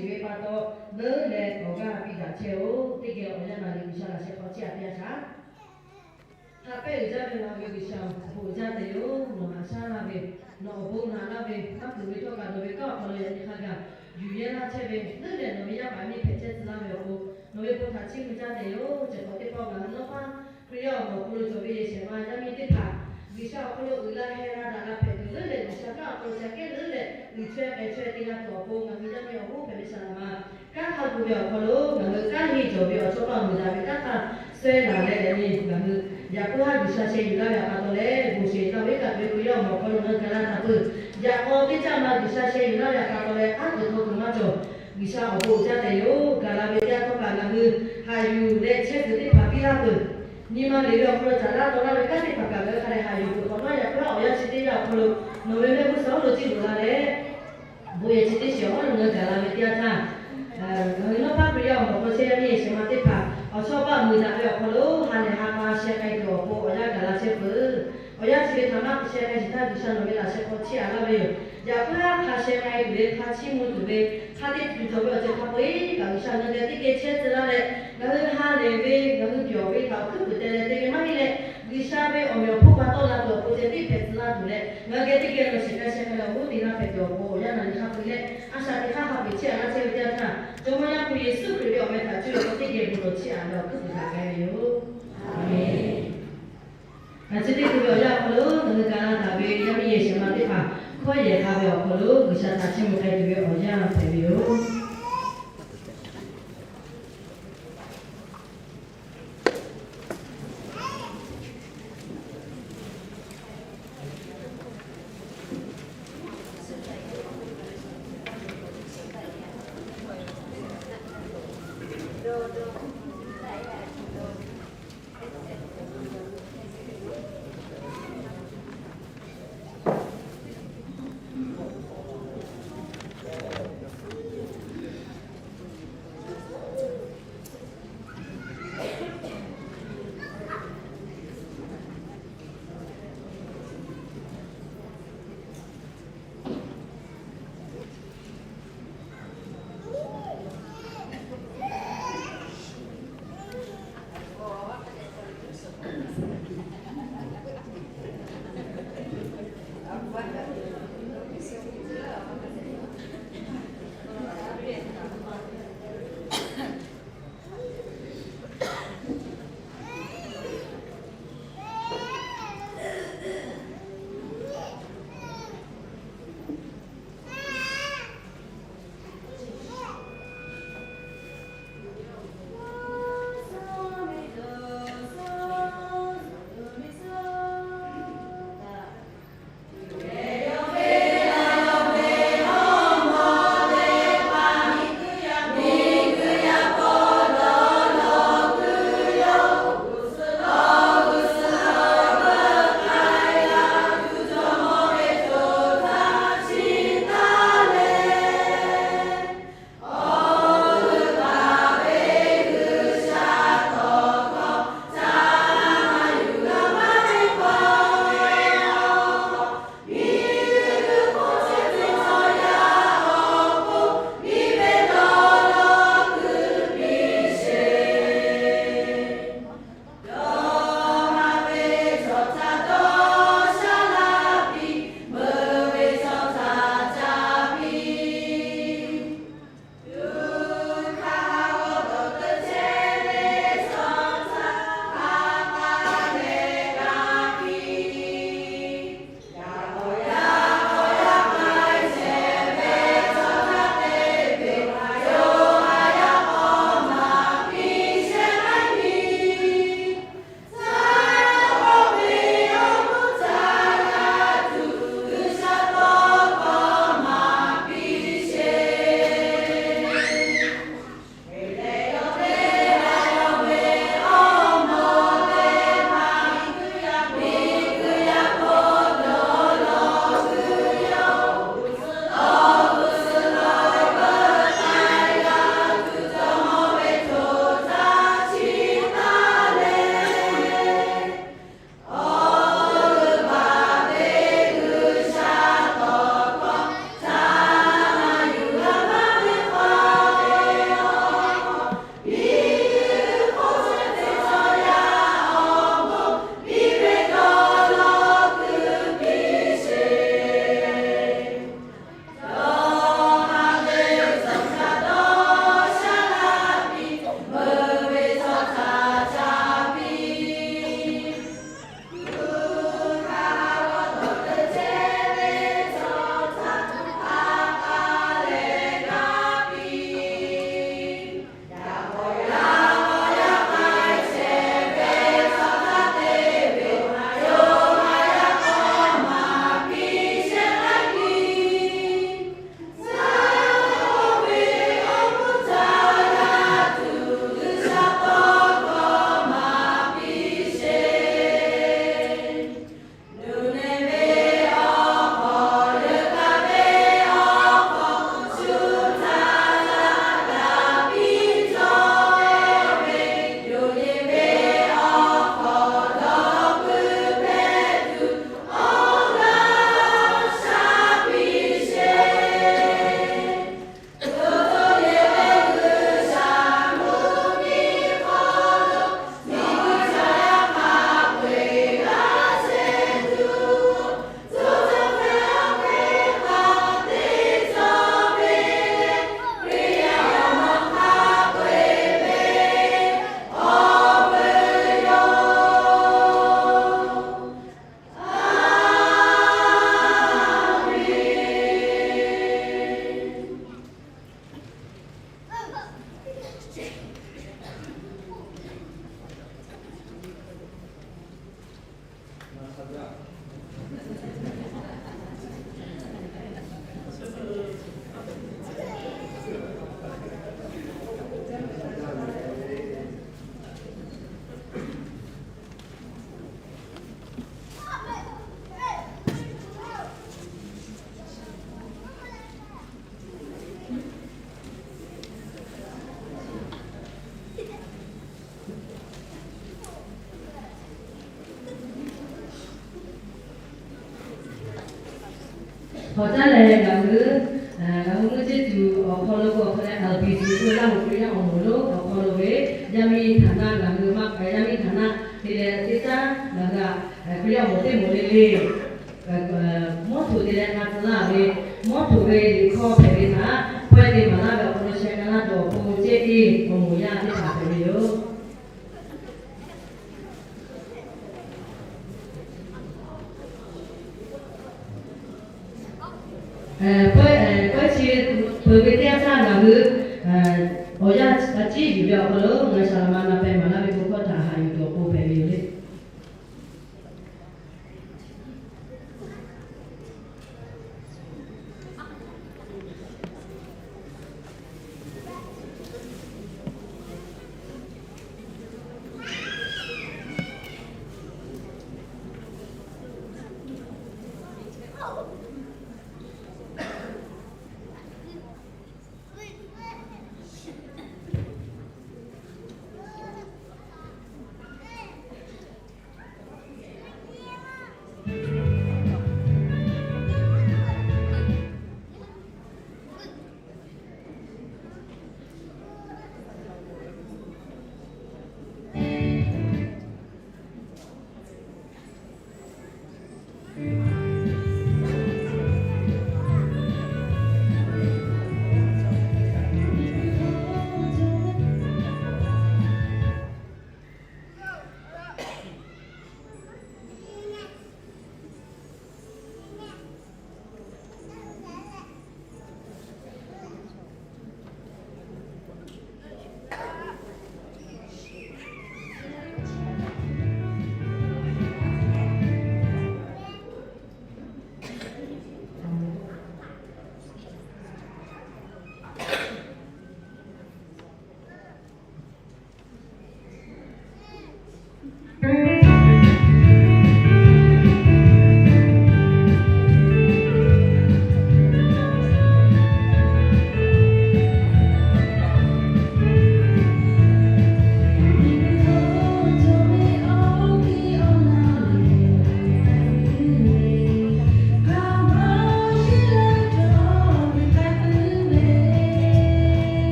sheˍ ve pa taw, leuˉ leh awˬ g'aˇ piˇ daꞈ chehˇ-oˬ. Teˇ geh awˬ yanˇ naˍ riˍ G'uiˬsha laꞈ sheh hk'aw chiˇ aꞈ piˇ-a shaˍ. Hk'a pehˇ uiˍ jaˇ ve ngaˬ hui ve G'uiˬsha, awˬ bon uiˍ jaˇ tehꞈ yoˬ. Nawˬ haꞈ shaˉ laˇ ve, nawˬ awˬ bon naꞈ laˇ ve, maˇ kuˬ ve htawˇ kaꞈ nawˬ ve kanˉ awˬ hk'aw lo yaꞈ nyi hk'a gaˬ yuˬ yehˇ laˇ chehˇ ve, leuˉ leh nawˬ ve yaˇ paˍ miˇ hpehꞈ chehˇ tcuh laˇ ve awˬ pon, nawˬ ve bon htaꞈ chiˇ mvuh jaˇ tehꞈ yoˬ. Chi hk'awꞈ teˇ pawˆ ngaˬ hui nawˉ paˇ Hkriꞈ yaˇ awˬ moˍ awˬ hk'aw lo cawˬ ve yehˬ shehˍ ma yaˇ miˇ teˇ hpaˍ, G'uiˬsha awˬ hk'aw lo uiˍ la heh la daꞈ la hpehꞈ tuˬ leuˉ leh, G'uiˬsha kanˉ awˬ hk'aw lo ca kehˉ leuˉ leh uiˍ chaweh k'ai chaweh te g'a tuˬ awˬ pon ngaˬ hui yaˇ miˇ awˬ hoˉ hpehꞈ ve shaˍ laꞈ ma kanˉ hk'a gu ve awˬ hk'aw lo ngaˬ hui kanˉ henˇ cawˬ ve awˬ chawˇ paˆ muiˬ daꞈ ve kanˉ hk'a suh-e laˬ leh leh ni ngaˬ hui yaꞈ puiˉ haˉ G'uiˬsha sheh yuˬ laˇ ve awˬ pa taw leh, bon sheˍ laˇ ve kaꞈ ve Hkriꞈ yaˇ awˬ moˍ awˬ hk'aw lo ngaˬ hui gaˬ la taˍ peuˬ. Yaꞈ k'aw teˇ caˇ ma G'uiˬsha sheh yuˬ laˇ ve awˬ pa taw leh, aˉ kuiˬ hk'aw kuiˬ maˇ cawˬ. G'uiˬsha awˬ bon uiˍ jaˇ tehꞈ yoˬ. Gaˬ la ve teˇ yanˇ htawˇ kaꞈ ngaˬ hui haꞈ yuˬ leh chehˇ kuiˬ teˇ hpaˍ piˇ laˇ peuˬ. Nyi ma liꞈ ve awˬ hk'aw lo caˍ laˇ taw laˇ ve kanˉ teˇ hpaˍ kaꞈ ngaˬ hui hk'a dehꞈ haꞈ yuˬ peuˬ. K'awꞈ nawˉ yaꞈ puiˉ haˉ awˬ yanˇ chi teˇ yanˇ awˬ hk'aw lo nawˬ ve mehˆ g'uˇ suhˍ awˬ hk'aw lo ciˇ loꞈ la leh, bon yehˬ chi teˇ shiˍ awˬ hk'aw lo ngaˬ hui gaˬ la ve teˇ yanˇ htaˇ, ngaˬ hui nawˉ paˇ Hkriꞈ yaˇ awˬ moˍ awˬ hk'aw lo chehˇ yaˇ miˇ yehˬ shehˍ ma teˇ hpaˍ awˬ chawˇ paˆ muiˬ daꞈ ve awˬ hk'aw lo ha lehˬ ha k'a sheh k'ai tuˬ awˬ pon awˬ yanˇ gaˬ la chehˇ peuˬ. Awˬ yanˇ chi ve htaꞈ maˇ sheh k'ai shiˍ htaˇ G'uiˬsha nawˬ ve laꞈ sheh hk'aw chiˇ aꞈ laˇ ve yoˬ. Yaꞈ puiˉ haˉ hk'a sheh k'ai tuˬ ve, hk'a chiˇ mvuh tuˬ ve, hk'a te tuˬ cawˬ ve awˬ ceuˬ hk'a peu-eˬ kaꞈ G'uiˬsha ngaˬ hui geh teˇ geh chehˇ tcuh laˇ leh, ngaˬ hui ha lehˬ ve, ngaˬ hui pyawˬ ve htaꞈ awˬ hkuiˉ puiˍ teh leh te ve maˇ heˆ leh, G'uiˬsha ve awˬ meꞈ awˬ hponˇ pa tawˆ la tuˬ awˬ pon ceh tiˉ hpehꞈ tcuh laˇ tuˬ leh, ngaˬ hui geh teˇ geh nawˬ shehˍ k'ai sheh k'ai leh awˬ hoˉ te laˇ hpehꞈ tuˬ awˬ pon awˬ yanˇ naˍ riˍ hk'a peu-eˬ leh a shaꞈ teꞈ hk'aˇ hk'a peu-eˬ chiˇ aꞈ laˇ chehˇ ve teˇ yanˇ htaˇ, Jawˇmawˇ Yaˇ hpu Yeˍsuˆ Hkriꞈ ve awˬ meh htaꞈ cuˇ leh k'o teˇ geh bon lawˬ chiˇ aꞈ ve awˬ hkuiˉ puiˍ htaꞈ k'ai ve yoˬ. Aˬ menˍ. Ngaˬ chi teˇ hkui ve awˬ yanˇ awˬ hk'aw lo ngaˬ hui gaˬ la taˍ ve yaˇ miˇ yehˬ shehˍ ma teˇ hpaˍ hkawˇ yehˬ k'a ve awˬ hk'aw lo G'uiˬsha htaꞈ chiˇ mvuh k'ai tuˬ ve awˬ yanˇ hpehꞈ ve yoˬ. Awˬ caˉ lehˬ ngaˬ hui, ngaˬ hui mvuhˇ ceˇ tuˬ awˬ hk'aw lo k'o awˬ hk'aw leh L B C k'oˆ ve Laˇ huˍ Hkriꞈ yaˇ awˬ moˍ lonˉ awˬ hk'aw lo ve yaˇ miˇ htaˍ naˆ ngaˬ hui maˇ, yaˇ miˇ htaˍ naˆ te leh teˇ caˉ ngaˬ hui a, Hkriꞈ yaˇ awˬ moˍ teˇ moˍ le le mawˇ htoꞈ te leh na tcuh laˇ ve, mawˇ htoꞈ ve liꞈ hkawˇ hpehꞈ ve htaꞈ pawehˇ te maˍ laˇ ve awˬ hk'aw lo sheh ka laˇ tuˬ awˬ pon ceh e awˬ moˍ yaˇ teˇ hpaˍ hpehꞈ ve yoˬ. Pawehˇ chi peuˬ ve teˇ yanˇ htaˇ ngaˬ hui awˬ yanˇ a ciˉ yuˬ ve awˬ hk'aw lo ngaˬ hui saˍ laˍ ma na peh maˍ laˇ ve bon hkawˇ htaꞈ haꞈ yuˬ tuˬ awˬ pon hpehꞈ ve yoˬ le.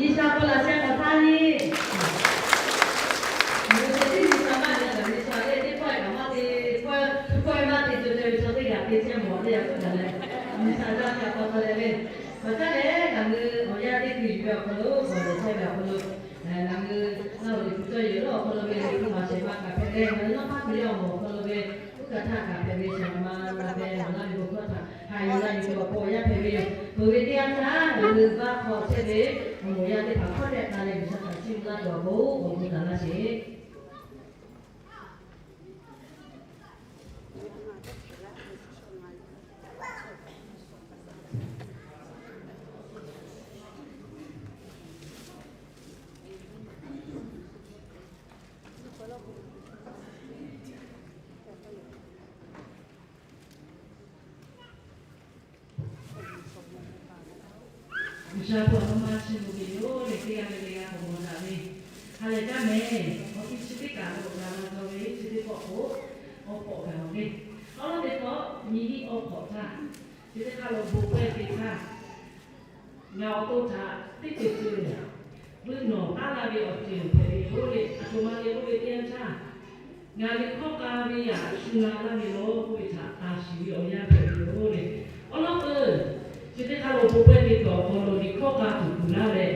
G'uiˬsha hpu laꞈ sheh hk'aˬ htaˇ le. Ngaˬ hui te tiˉ G'uiˬsha maˇ nyi, G'uiˬsha lehˬ teˇ pawˆ kaꞈ maˇ te, pawˆ maˇ te tuˬ te ve chaw teˇ g'aˇ te chehˇ mawˬ teˇ g'aˇ hpfuhˇ gaˬ leh, G'uiˬsha caˇ hk'e pa taw leh le. Awˬ caˇ lehˬ, ngaˬ hui awˬ yanˇ teˇ hkui yuˬ ve awˬ hk'aw lo, gawˬ lehˬ chehˇ ve awˬ hk'aw lo, ngaˬ hui naˆ hoꞈ liꞈ hpu cawˇ yehˬ lo awˬ hk'aw lo ve liꞈ hpu maˍ shehˍ ma kaꞈ hpehꞈ leh, ngaˬ hui naˆ hpaˇ Hkriꞈ yaˇ awˬ moˍ awˬ hk'aw lo ve, uˉ hkaˇ htaˇ kaꞈ hpehꞈ ve, shaˍ laꞈ ma la ve, awˬ hkawˇ htaꞈ haꞈ yuˬ la yuˬ ve awˬ pon awˬ yanˇ hpehꞈ ve yoˬ. Peuˬ ve teˇ yanˇ htaˇ, ngaˬ hui vaˇ hk'aw chehˇ ve awˬ moˍ awˬ yanˇ teˇ hpaˍ hkawˇ tehꞈ k'ai leh, G'uiˬsha htaꞈ chiˇ mvuh laˇ tuˬ awˬ pon awˬ bon htaꞈ laˇ sheˍ. G'uiˬsha hpu awˬ hk'aw maˇ chiˇ mvuh ve yoˬ le. Teˇ g'aˇ le le g'a k'awꞈ mawˬ daꞈ ve, ha lehˬ jaˇ mehˍ. Awˬ ti chi teˇ kaˬ lo g'a la taw ve chi teˇ pawˆ k'o, awˬ pawˆ gaˬ ve, awˬ lawn teˇ pawˆ nyi hiˆ awˬ hk'awꞈ htaˇ, chi teˇ hk'aˇ lo bon pawehˇ teˇ htaˇ, ngaˬ awˬ to htaꞈ teˇ ceuˬ ceuˬ vuiˇ nawˬ taˉ laˇ ve awˬ ceuˬ hpehꞈ ve yoˬ le. Aˬ htoꞈ ma le k'oˆ ve teˇ yanˇ htaˇ, ngaˬ liꞈ hkawˇ k'a ve yaꞈ shu na laˇ ve yoˬ k'oˆ ve htaꞈ taˍ shiˍ ve awˬ yanˇ hpehꞈ ve yoˬ le. Awˬ lawn peuˬ, chi teˇ hk'aˇ lo bon pawehˇ teˇ hpaˍ awˬ hk'aw lo liꞈ hkawˇ k'a tuˬ kuˬ laˇ leh,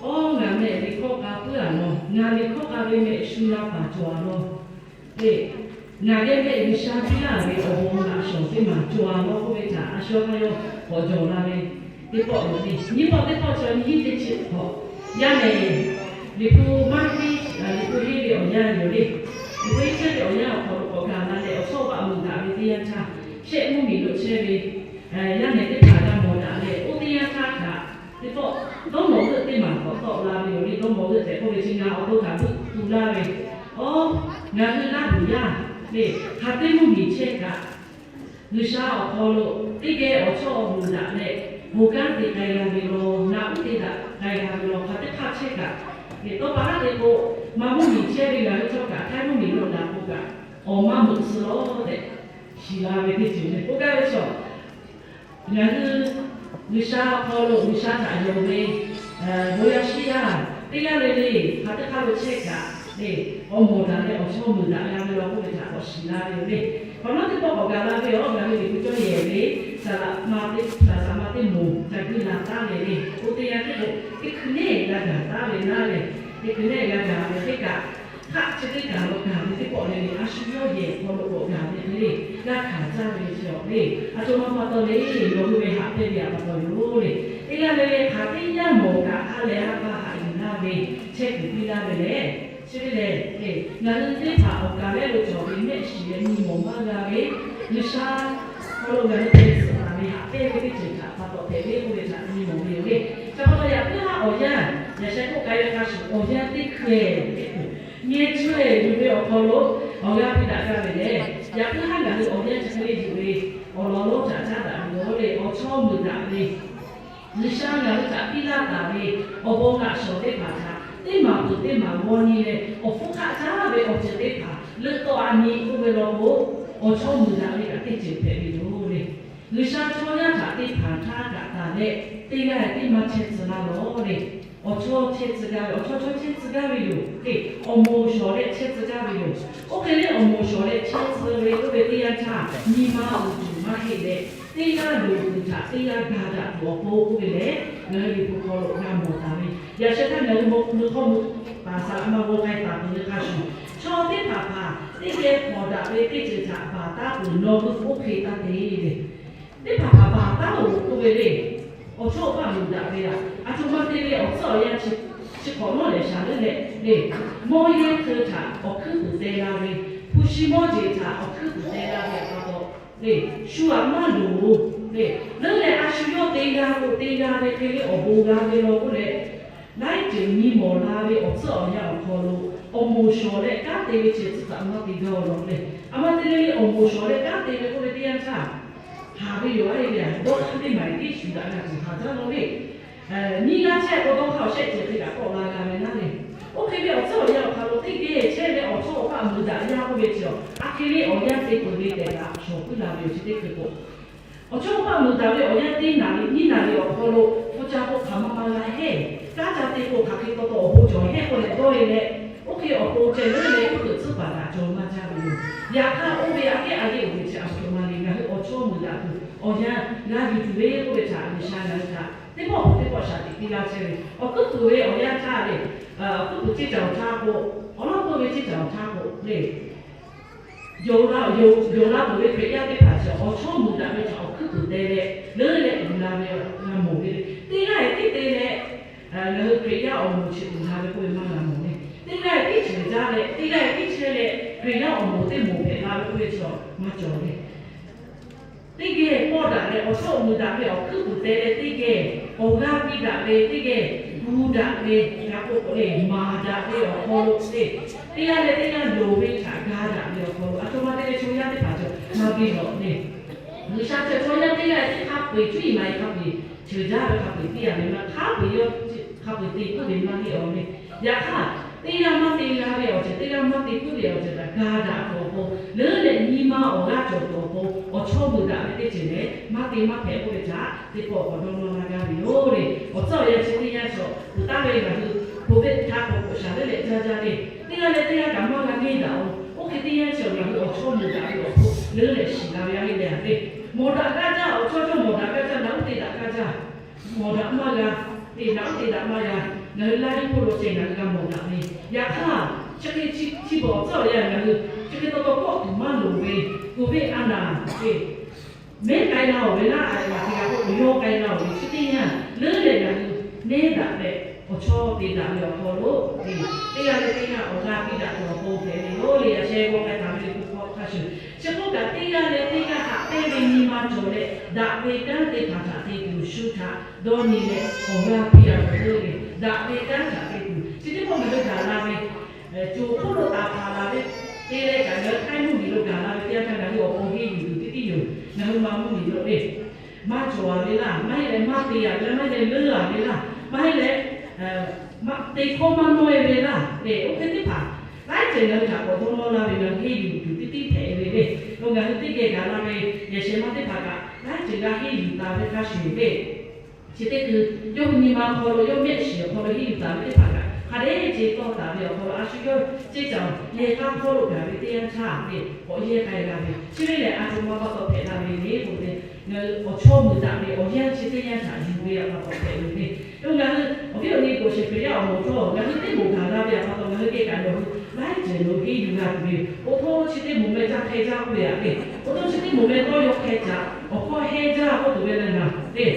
awˬ ngaˬ mehˆ liꞈ hkawˇ k'a puiˉ a law, ngaˬ liꞈ hkawˇ k'a ve mehˆ shu na paˍ cawˬ a law le. Ngaˬ geh mehˆ G'uiˬsha piˇ laˇ ve awˬ bon laꞈ shawˍ teˇ maˬ cawˬ a law k'oˆ ve htaꞈ a shu hk'aˇ yawˇ k'awꞈ jawˬ la ve teˇ pawˆ yoˬ le. Nyiˇ pawˆ teˇ pawˆ chaw nyiˇ hinˉ teˇ chi hk'awꞈ, yaˇ nehˬ, liꞈ hpu maˇ heˆ, liꞈ hpu henˇ ve awˬ yanˇ yoˬ le. Liꞈ hpu henˇ chehˇ ve awˬ yanˇ awˬ hk'aw lo k'awꞈ gaˬ la leh awˬ chawˇ baˆ meuꞈ daꞈ ve teˇ yanˇ htaˇ, shehˆ mvuhˇmiˬ lo chehˇ ve yaˇ nehˬ teˇ hpaˍ g'a mawˬ daꞈ leh, oˇ teˇ yanˇ htaˇ kaꞈ teˇ pawˆ dawˇ mawˬ g'euˆ teˇ maˬ k'awꞈ tawˆ la ve yoˬ le. Dawˇ mawˬ g'euˆ tehꞈ k'oˆ ve chi ngaˬ awˬ to htaꞈ beuˆ tu laˇ ve, awˬ, ngaˬ hui Laˇ huˍ yaˇ le, hk'aˬ teˇ mvuhˇmiˬ chehˇ kaꞈ, G'uiˬsha awˬ hk'aw lo teˇ geh awˬ chawˇ awˬ meuꞈ daꞈ leh, bon kanˉ te k'ai g'a ve law, naꞈ uˉ te daꞈ k'ai g'a ve law, hk'aˬ teˇ hk'aˇ chehˇ kaꞈ, teˇ pawˆ paˍ haˉ te k'o, maˇ mvuhˇmiˬ chehˇ ve ngaˬ hui chaw kaꞈ htaiˇ mvuhˇmiˬ lo daꞈ k'o kaꞈ, awˬ maˇ meuꞈ suh law tehꞈ shiˍ la ve teˇ ceuˬ le. K'oˆ gaˇ ve chaw, ngaˬ hui G'uiˬsha awˬ hk'aw lo G'uiˬsha htaꞈ yonˍ ve bon yaˇ shiˉ yaˇ teˇ g'aˇ le le, hk'aˬ teˇ hk'aˇ lo chehˇ kaꞈ le, awˬ mawˬ daꞈ leh awˬ chawˇ meuꞈ daꞈ g'a ve law k'oˆ ve htaꞈ k'awꞈ shiˍ la ve yoˬ le. Hk'awꞈ nawˉ teˇ pawˆ k'awꞈ gaˬ la ve yoˬ. Ngaˬ hui liꞈ hpu cawˇ yehˬ ve, saˍ laꞈ ma teˇ, saˍ laꞈ ma teˇ moˍ ca guiˇ la taˉ ve le. Oˇ teˇ yanˇ htaˇ k'o, teˇ hkui neˉ g'a gaˬ taˉ ve naˉ le. Teˇ hkui neˉ g'a gaˬ ve teˇ kaꞈ, hk'aˆ chi teˇ kaˬ lo gaˬ ve teˇ pawˆ le le, a shu yawˇ yehˬ hk'aw lo k'awꞈ gaˬ ve hk'e le, g'a hkanˍ caˇ ve chi awˬ le. Aˬ htoꞈ ma pa taw le, nawˬ hui ve haꞈ pehnˇ ve a pa taw yoˬ le. Teˇ g'aˇ le le hk'aˬ teˇ yanˇ mawˬ kaꞈ ha lehˬ ha pa haꞈ yuˬ laˇ ve, chehˇ kuiˬ piˇ laˇ ve lehˬ, chi ve lehˬ, ngaˬ hui teˇ hpaˍ awˬ kaˍ lehˉ lo cawˬ ve mehˆ shiˍ leh nyi mawˬ maˇ g'a ve, G'uiˬsha hk'aw lo ngaˬ hui te suhˍ taˍ ve haꞈ pehnˇ ve teˇ ceuˬ htaꞈ pa taw hpehꞈ ve k'oˆ ve htaꞈ nyi mawˬ ve yoˬ le. Chi pa taw yaꞈ puiˉ haˉ awˬ yanˇ, yaꞈ sheh k'oˆ k'ai ve hk'a shuˍ awˬ yanˇ teˇ hkui-eˬ, ngeh chaweh yuˬ ve awˬ hk'aw lo awˬ g'aˇ piˇ daꞈ gaˇ ve lehˬ, yaꞈ puiˉ haˉ ngaˬ hui awˬ yanˇ chi hk'e le yuˬ ve awˬ lawn lonˉ htaꞈ caˉ daꞈ ve yoˬ le. Awˬ chawˇ meuꞈ daꞈ ve, G'uiˬsha ngaˬ hui htaꞈ piˇ laˇ taˍ ve awˬ bon laꞈ shawˍ teˇ hpaˍ htaꞈ teˇ maˬ peuˬ teˇ maˬ g'aw nyi leh, awˬ hpfuhˇ hk'aˆ caˉ ve awˬ ceuˬ teˇ hpaˍ leuˆ tawˆ a nyi k'oˆ ve law k'o, awˬ chawˇ meuꞈ daꞈ ve kaꞈ teˇ ceuˬ hpehꞈ ve yoˬ le. G'uiˬsha chaw yaˇ htaꞈ teˇ hpaˍ htaˇ kaꞈ taˍ leh, teˇ g'aˇ teˇ maˇ chehˇ tcuh laˇ lawˬ le. Awˬ chawˇ chehˇ tcuh gaˇ ve, awˬ chawˇ chawˇ chehˇ tcuh gaˇ ve yoˬ. Awˬ moˍ shawˍ leh chehˇ tcuh gaˇ ve yoˬ. Oˇ hk'e le awˬ moˍ shawˍ leh chehˇ tcuh ve k'oˆ ve teˇ yanˇ htaˇ, nyi ma uiˍ tuˬ maˇ heˆ leh, teˇ g'aˇ loˍ tuˬ htaꞈ teˇ g'aˇ ga daꞈ tuˬ awˬ pon k'oˆ ve lehˬ, ngaˬ hui liꞈ hpu hk'aw lo g'a mawˬ taˍ ve, yaꞈ sheh htaˇ ngaˬ hui mawˬ hk'aw lo paˍ saˍ laꞈ ma g'aw k'ai taˍ peuˬ ve hk'a shuˍ, chaw teˇ hpaˍ hpaˍ teˇ geh hpawnˬ daꞈ ve teˇ ceuˬ htaꞈ baˬ taˉ peuˬ nawˬ hui oˇ hk'e taˇ te le. Teˇ hpaˍ hpaˍ baˬ taˉ-oˬ k'oˆ ve le. Awˬ chawˇ awˬ paˆ meuꞈ daꞈ ve aꞈ, aˬ htoꞈ ma te ve awˬ tcuhˉ awˬ yanˇ chi hk'awꞈ nawˉ lehˬ shaˍ leuˉ leh le, mawˇ yehˇ hkeu htaꞈ awˬ hkuiˉ puiˍ teh la ve, hpu shi mawˇ jeˬ htaꞈ awˬ hkuiˉ puiˍ teh la ve pa taw le, shu aꞈ maˇ loˍ le. Leuˉ leh a shu yawˇ te g'a k'o te g'a ve hk'e le awˬ bon g'a ve law k'oˆ leh, laiˉ ceuˬ nyi mawˬ la ve awˬ tcuhˉ awˬ yanˇ awˬ hk'aw lo, awˬ moˍ shawˍ leh kanˉ te ve chi tcuhˉ htaꞈ maˇ te gaˇ-oˬ law le. Aˬ ma te le le awˬ moˍ shawˍ leh kanˉ te ve k'oˆ ve teˇ yanˇ htaˇ, haˍ ve yoˬ a le le, dawˇ hk'aˇ teˇ maˬ tiˉ shuˍ daꞈ g'a tuˬ haˍ jaˇ law le. Nyiˇ g'aˇ chehˇ k'o dawˇ hk'aˇ awˬ shehˆ ceuˬ hk'e kaꞈ kawˆ la g'a ve naˉ le. Oˇ hk'e ve awˬ tcuhˉ awˬ yanˇ awˬ hk'aw lo teˇ geh chehˇ ve awˬ chawˇ awˬ paˆ meuꞈ daꞈ yaˇ k'oˆ ve chi a, a hk'e le awˬ yanˇ te peuˬ ve tehꞈ kaꞈ shawˍ puiˉ la ve yoˬ chi teˇ hkui k'o, Awˬ chawˇ paˆ muiˬ daꞈ ve awˬ yanˇ teˇ naˍ riˍ nyiˇ naˍ riˍ awˬ hk'aw lo hpu ca k'o hk'aˬ ma ma g'a hehˇ, kanˉ ca te k'o hk'aˬ hk'e taw taw awˬ bon cawˬ hehˆ k'oˆ leh dawˇ e leh, oˇ hk'e awˬ pon ceh leuˉ leh uˉ peunˍ tcuhˉ paˍ htaꞈ cawˬ maˇ jaˇ ve yoˬ. Yaꞈ hk'aˇ, oˇ ve aꞈ kehˉ a yeˇ uiˍ ve chi a shu ma le, ngaˬ hui awˬ chawˇ muiˬ daꞈ tuˬ awˬ yanˇ g'a yuˬ tuˬ ve k'oˆ ve htaꞈ G'uiˬsha ngaˬ hui htaꞈ teˇ pawˆ teˇ pawˆ shaˍ tiꞈ piˇ laˇ chehˇ ve awˬ hkuiˉ puiˍ ve awˬ yanˇ htaˇ le, awˬ hkuiˉ puiˍ ceˇ caˬ awˬ htaˇ k'o, awˬ lawn k'oˆ ve ceˇ caˬ awˬ htaˇ k'o le, yonˍ la, yonˍ, yonˍ la peuˬ ve Hkriꞈ yaˇ teˇ hpaˍ chi awˬ chawˇ muiˬ daꞈ ve htaꞈ awˬ hkuiˉ puiˍ te leh leuˉ leh uiˍ la ve g'a mawˬ ve le. Teˇ g'aˇ e tiˉ te leh, ngaˬ hui Hkriꞈ yaˇ awˬ moˍ chi uiˍ la ve k'oˆ ve maˇ g'a mawˬ le. Teˇ g'aˇ e tiˉ cheuˬ jaˇ leh, teˇ g'aˇ e tiˉ chehˇ leh Hkriꞈ yaˇ awˬ moˍ teˇ moˍ hpehꞈ la ve k'oˆ ve chi maˇ cawˬ le. Teˇ geh pawˆ daꞈ leh awˬ chawˇ muiˬ daꞈ ve awˬ hkuiˉ puiˍ te leh teˇ geh awˬ g'aˇ piˇ daꞈ ve, teˇ geh gu daꞈ ve, g'a k'oˆ k'o le maˍ daꞈ ve awˬ hk'aw lo le, teˇ g'aˇ leh teˇ g'aˇ loˍ ve htaꞈ ga daꞈ ve awˬ hk'aw lo a htoꞈ ma te leh chaw yaˇ teˇ hpaˍ cawˬ maˇ biˇ lawꞈ le. G'uiˬsha ceh chaw yaˇ teˇ g'aˇ teˇ hk'a peu-eˬ cuˇ yiˍ maˍ yiˍ hk'a peu-eˬ cheuˬ jaˇ ve hk'a peu-eˬ piˇ a ve maˇ hk'a peu-eˬ yawˇ hk'a peu-eˬ te puiˉ ve maˇ heˆ awˬ le. Yaꞈ hk'aˇ, teˇ g'aˇ maˇ te g'a ve awˬ ceuˬ, teˇ g'aˇ maˇ te puiˉ ve awˬ ceuˬ htaꞈ ga daꞈ tuˬ awˬ pon, leuˉ leh nyi ma awˬ g'aˇ cawˬ tuˬ awˬ pon, awˬ chawˇ muiˬ daꞈ ve teˇ ceuˬ lehˬ, maˇ te maˇ hpehꞈ k'oˆ ve htaꞈ teˇ pawˆ k'awꞈ dawˇ nawˇ laˇ gaˇ ve yoˬ le. Awˬ tcuhˉ awˬ yanˇ chi teˇ yanˇ chaw peuˬ taˍ ve ngaˬ hui hk'oˆ ve htaꞈ k'awꞈ k'oꞈ shaˍ leuˉ leh jaˇ jaˇ le. Teˇ g'aˇ leh teˇ g'aˇ kaꞈ maˇ g'a neˇ daꞈ-oˬ. Oˇ hk'e teˇ yanˇ chi ngaˬ hui awˬ chawˇ muiˬ daꞈ ve awˬ hk'oˆ leuˉ leh shiˍ la ve a heˆ leh a le. Mawˬ daꞈ gaˇ jaˇ, awˬ chawˇ chawˇ mawˬ daꞈ gaˇ jaˇ, naꞈ uˉ te daꞈ gaˇ jaˇ. Mawˬ daꞈ maˇ g'a, te naꞈ uˉ te daꞈ maˇ g'a. Ngaˬ hui laiˉ hk'oˆ lo ceh ngaˬ hui g'a mawˬ daꞈ ve. Yaꞈ hk'aˇ, chi hk'e chi chi beuꞈ awˬ tcuhˉ awˬ yanˇ ngaˬ hui chi hk'e taw taw kawˆ tuˬ maˇ loˍ ve, ko ve a naˍ ve mehˉ k'ai la-oˬ ve laˇ, a yaꞈ hk'aˇ k'oˆ k'o yawˇ k'ai la-oˬ ve chi teˇ yanˇ leuˉ leh ngaˬ hui neˇ daꞈ leh awˬ chawˇ te daꞈ ve awˬ hk'aw lo, teˇ g'aˇ leh teˇ g'aˇ awˬ g'aˇ piˇ daꞈ tuˬ awˬ pon hpehꞈ ve yoˬ le. Yaꞈ sheh g'aw k'ai taˍ ve le k'o hk'a shuˍ, chi k'oˆ kaꞈ teˇ g'aˇ leh teˇ g'aˇ haꞈ pehnˇ ve nyi ma cawˬ leh daꞈ ve kanˉ teˇ hpaˍ htaꞈ te tuˬ shu htaꞈ dawˇ nyi leh awˬ g'aˇ piˇ a ve le. Daꞈ ve kanˉ htaꞈ te tuˬ chi teˇ pawˆ ngaˬ hui gaˬ la ve, coˬ hk'oˆ lo taˍ hpaˍ la ve te leh kaꞈ ngaˬ hui htaiˇ mvuhˇmiˬ lo gaˬ la ve teˇ yanˇ htaˇ ngaˬ hui awˬ pon henˇ yuˬ tuˬ teˇ tiˉ yoˬ. Ngaˬ hui ma mvuhˇmiˬ lo le, maˇ cawˬ a ve laˇ, maˇ heˆ leh maˇ te a ve laˇ, maˇ heˆ leh leuˉ a ve laˇ, maˇ heˆ leh te hkawˇ maˇ nawˇ e ve laˇ le. Oˇ hk'e teˇ hpaˍ laiˉ ceuˬ ngaˬ hui htaꞈ k'awꞈ dawˇ nawˇ laˇ ve ngaˬ hui henˇ yuˬ tuˬ teˇ tiˉ hpehꞈ ve le. Lo ngaˬ hui teˇ geh gaˬ la ve yehˬ shehˍ ma teˇ hpaˍ kaꞈ laiˉ ceuˬ g'a henˇ yuˬ taˍ ve hk'a shuˍ le. Chi teˇ hkui yawˇ hui nyi ma hk'aw lo yawˇ mehˆ shiˍ awˬ hk'aw lo henˇ yuˬ taˍ ve teˇ hpaˍ kaꞈ hk'a dehꞈ ce tawˇ taˍ ve awˬ hk'aw lo a shu yawˇ ceˇ caˬ yehˬ k'a hk'aw lo gaˬ ve teˇ yanˇ htaˇ le k'awꞈ yehˇ k'ai g'a ve chi ve lehˬ a htoꞈ ma pa taw hpehꞈ la ve le k'o le, awˬ chawˇ muiˬ daꞈ ve awˬ yanˇ chi teˇ yanˇ htaꞈ yuˬ ve pa taw hpehꞈ ve le. Lo ngaˬ hui awˬ viˉ awˬ nyi k'o shehˍ hkriꞈ yaˇ awˬ moˍ htawˇ ngaˬ hui teˇ moˍ gaˬ la ve pa taw ngaˬ hui geh kaꞈ yawˇ hui laiˉ ceuˬ lo henˇ yuˬ g'a tuˬ ve, oˇ htaˇ chi teˇ moˍ meh caˇ hk'e caˇ k'oˆ ve a le, oˇ htaˇ chi teˇ moˍ meh tawˇ yaw hk'e caꞈ awˬ hkawˇ hehnˇ jaˇ k'oˆ tuˬ ve le naˍ le.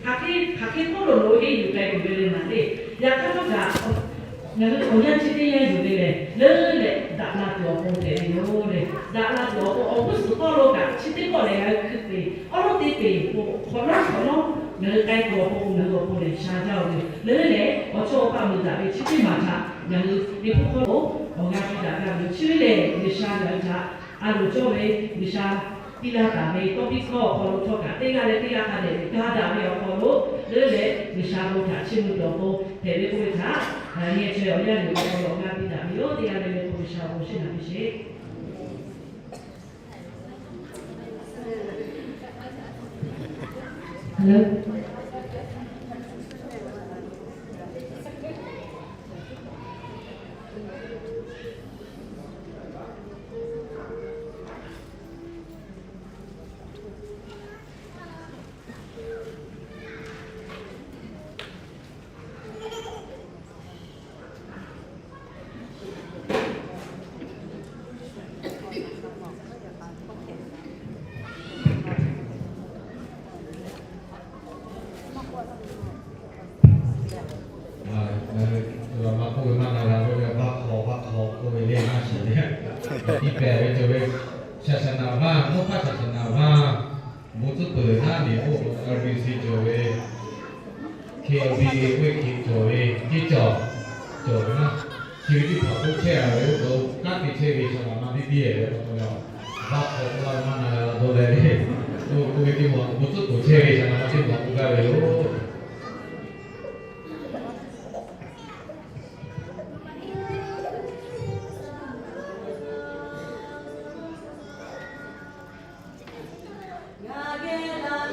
Hk'aˬ hk'e hk'aˬ hk'e hk'oˆ lo lo henˇ yuˬ k'ai tuˬ ve le naˍ le. Yaꞈ hk'aˇ htawˇ kaꞈ ngaˬ hui awˬ yanˇ chi teˇ yanˇ yuˬ ve lehˬ leuˉ leh daꞈ la tuˬ awˬ pon hpehꞈ ve yoˬ le. Daꞈ la tuˬ awˬ pon awˬ g'uˇ suhˍ hpawˇ lo kaꞈ chi teˇ pawˆ lehˬ ngaˬ hui hkui te awˉ lawˉ teˇ te k'o hk'awꞈ nawˉ hk'awꞈ nawˉ ngaˬ hui k'ai tuˬ awˬ pon ngaˬ hui awˬ pon lehˬ sha jaˇ-oˬ ve leuˉ leh awˬ chawˇ awˬ paˆ muiˬ daꞈ ve chi teˇ maˬ htaꞈ ngaˬ hui Liꞈ hpu hk'aw lo awˬ g'aˇ piˇ daꞈ gaˇ ve yoˬ. Chi ve lehˬ G'uiˬsha ngaˬ hui htaꞈ a loˍ cawˇ ve G'uiˬsha piˇ laˇ taˍ ve tawˇ piˇ hkawˇ awˬ hk'aw lo htawˇ kaꞈ teˇ g'aˇ leh teˇ g'aˇ hk'a dehꞈ g'a daꞈ ve awˬ hk'aw lo leuˉ leh G'uiˬsha bon htaꞈ chiˇ mvuh tuˬ awˬ pon hpehꞈ ve k'oˆ ve htaꞈ ngeh chaweh awˬ yanˇ yoˬ awˬ hk'aw lo awˬ g'aˇ piˇ daꞈ ve yoˬ. Teˇ g'aˇ leh leh k'o G'uiˬsha awˬ bon shiˍ naꞈ piˇ sheˍ. Ngaˬ hui maˇ k'oˆ ve maˇ na g'a k'oˆ ve, baˆ hk'aw baˆ hk'aw k'oˆ ve le maˇ shiˍ le. Tiˇ pehˍ ve cawˬ ve ศาสนา vaˇ, mvuhˇ hpaˇ ศาสนา vaˇ, bon tcuhˉ peuˬ naˉ liꞈ k'oˆ, R B C cawˬ ve, K B A k'oˆ ve hk'e cawˬ ve, teˇ cawˬ cawˬ ve naˉ, chi ve teˇ hpaˍ k'oˆ chehˇ a ve oˇ hk'aw lo kanˉ te chehˇ ve ศาสนา ma biˇ biˇ ve pa taw, baˆ hk'aw k'oˆ laˇ ve maˇ na g'a dawˇ leh le. Oˇ ve teˇ maˬ bon tcuhˉ peuˬ chehˇ ve ศาสนา ma teˇ maˬ k'oˆ gaˇ ve yoˬ. Ngaˬ geh laˬ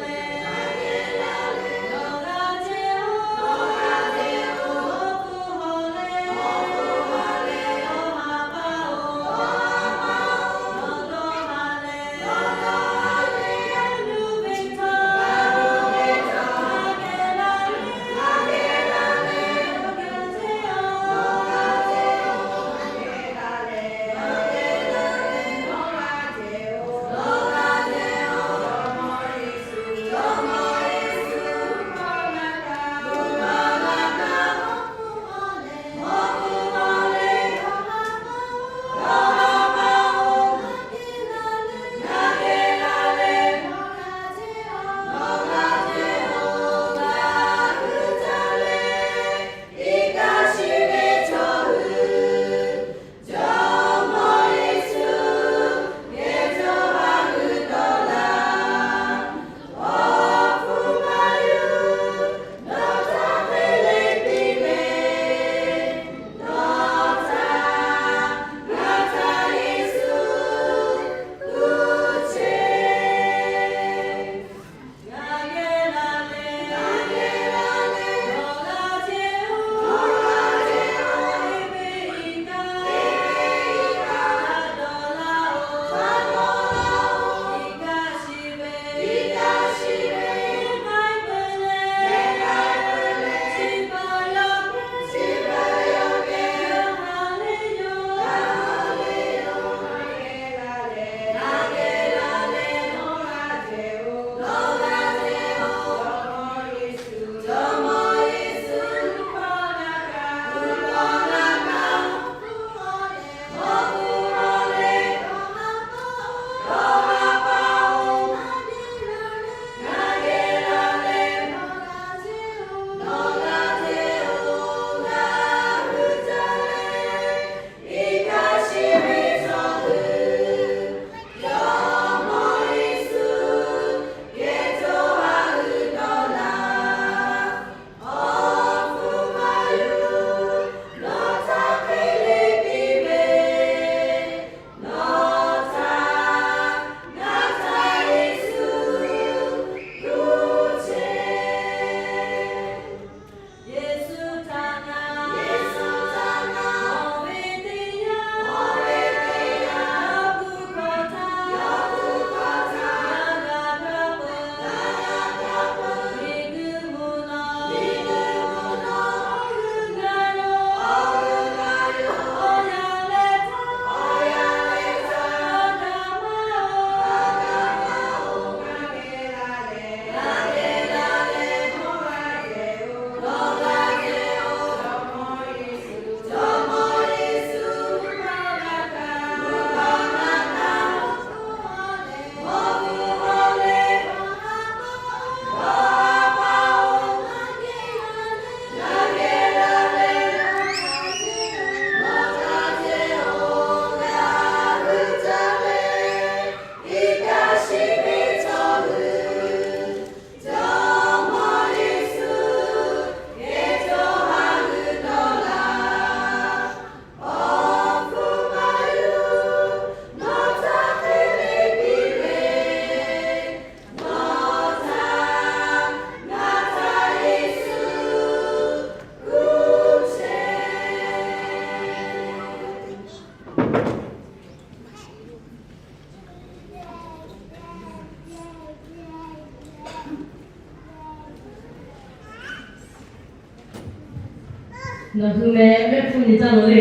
Nawˬ hui meh mehˆ hpu nyi caˇ lo le.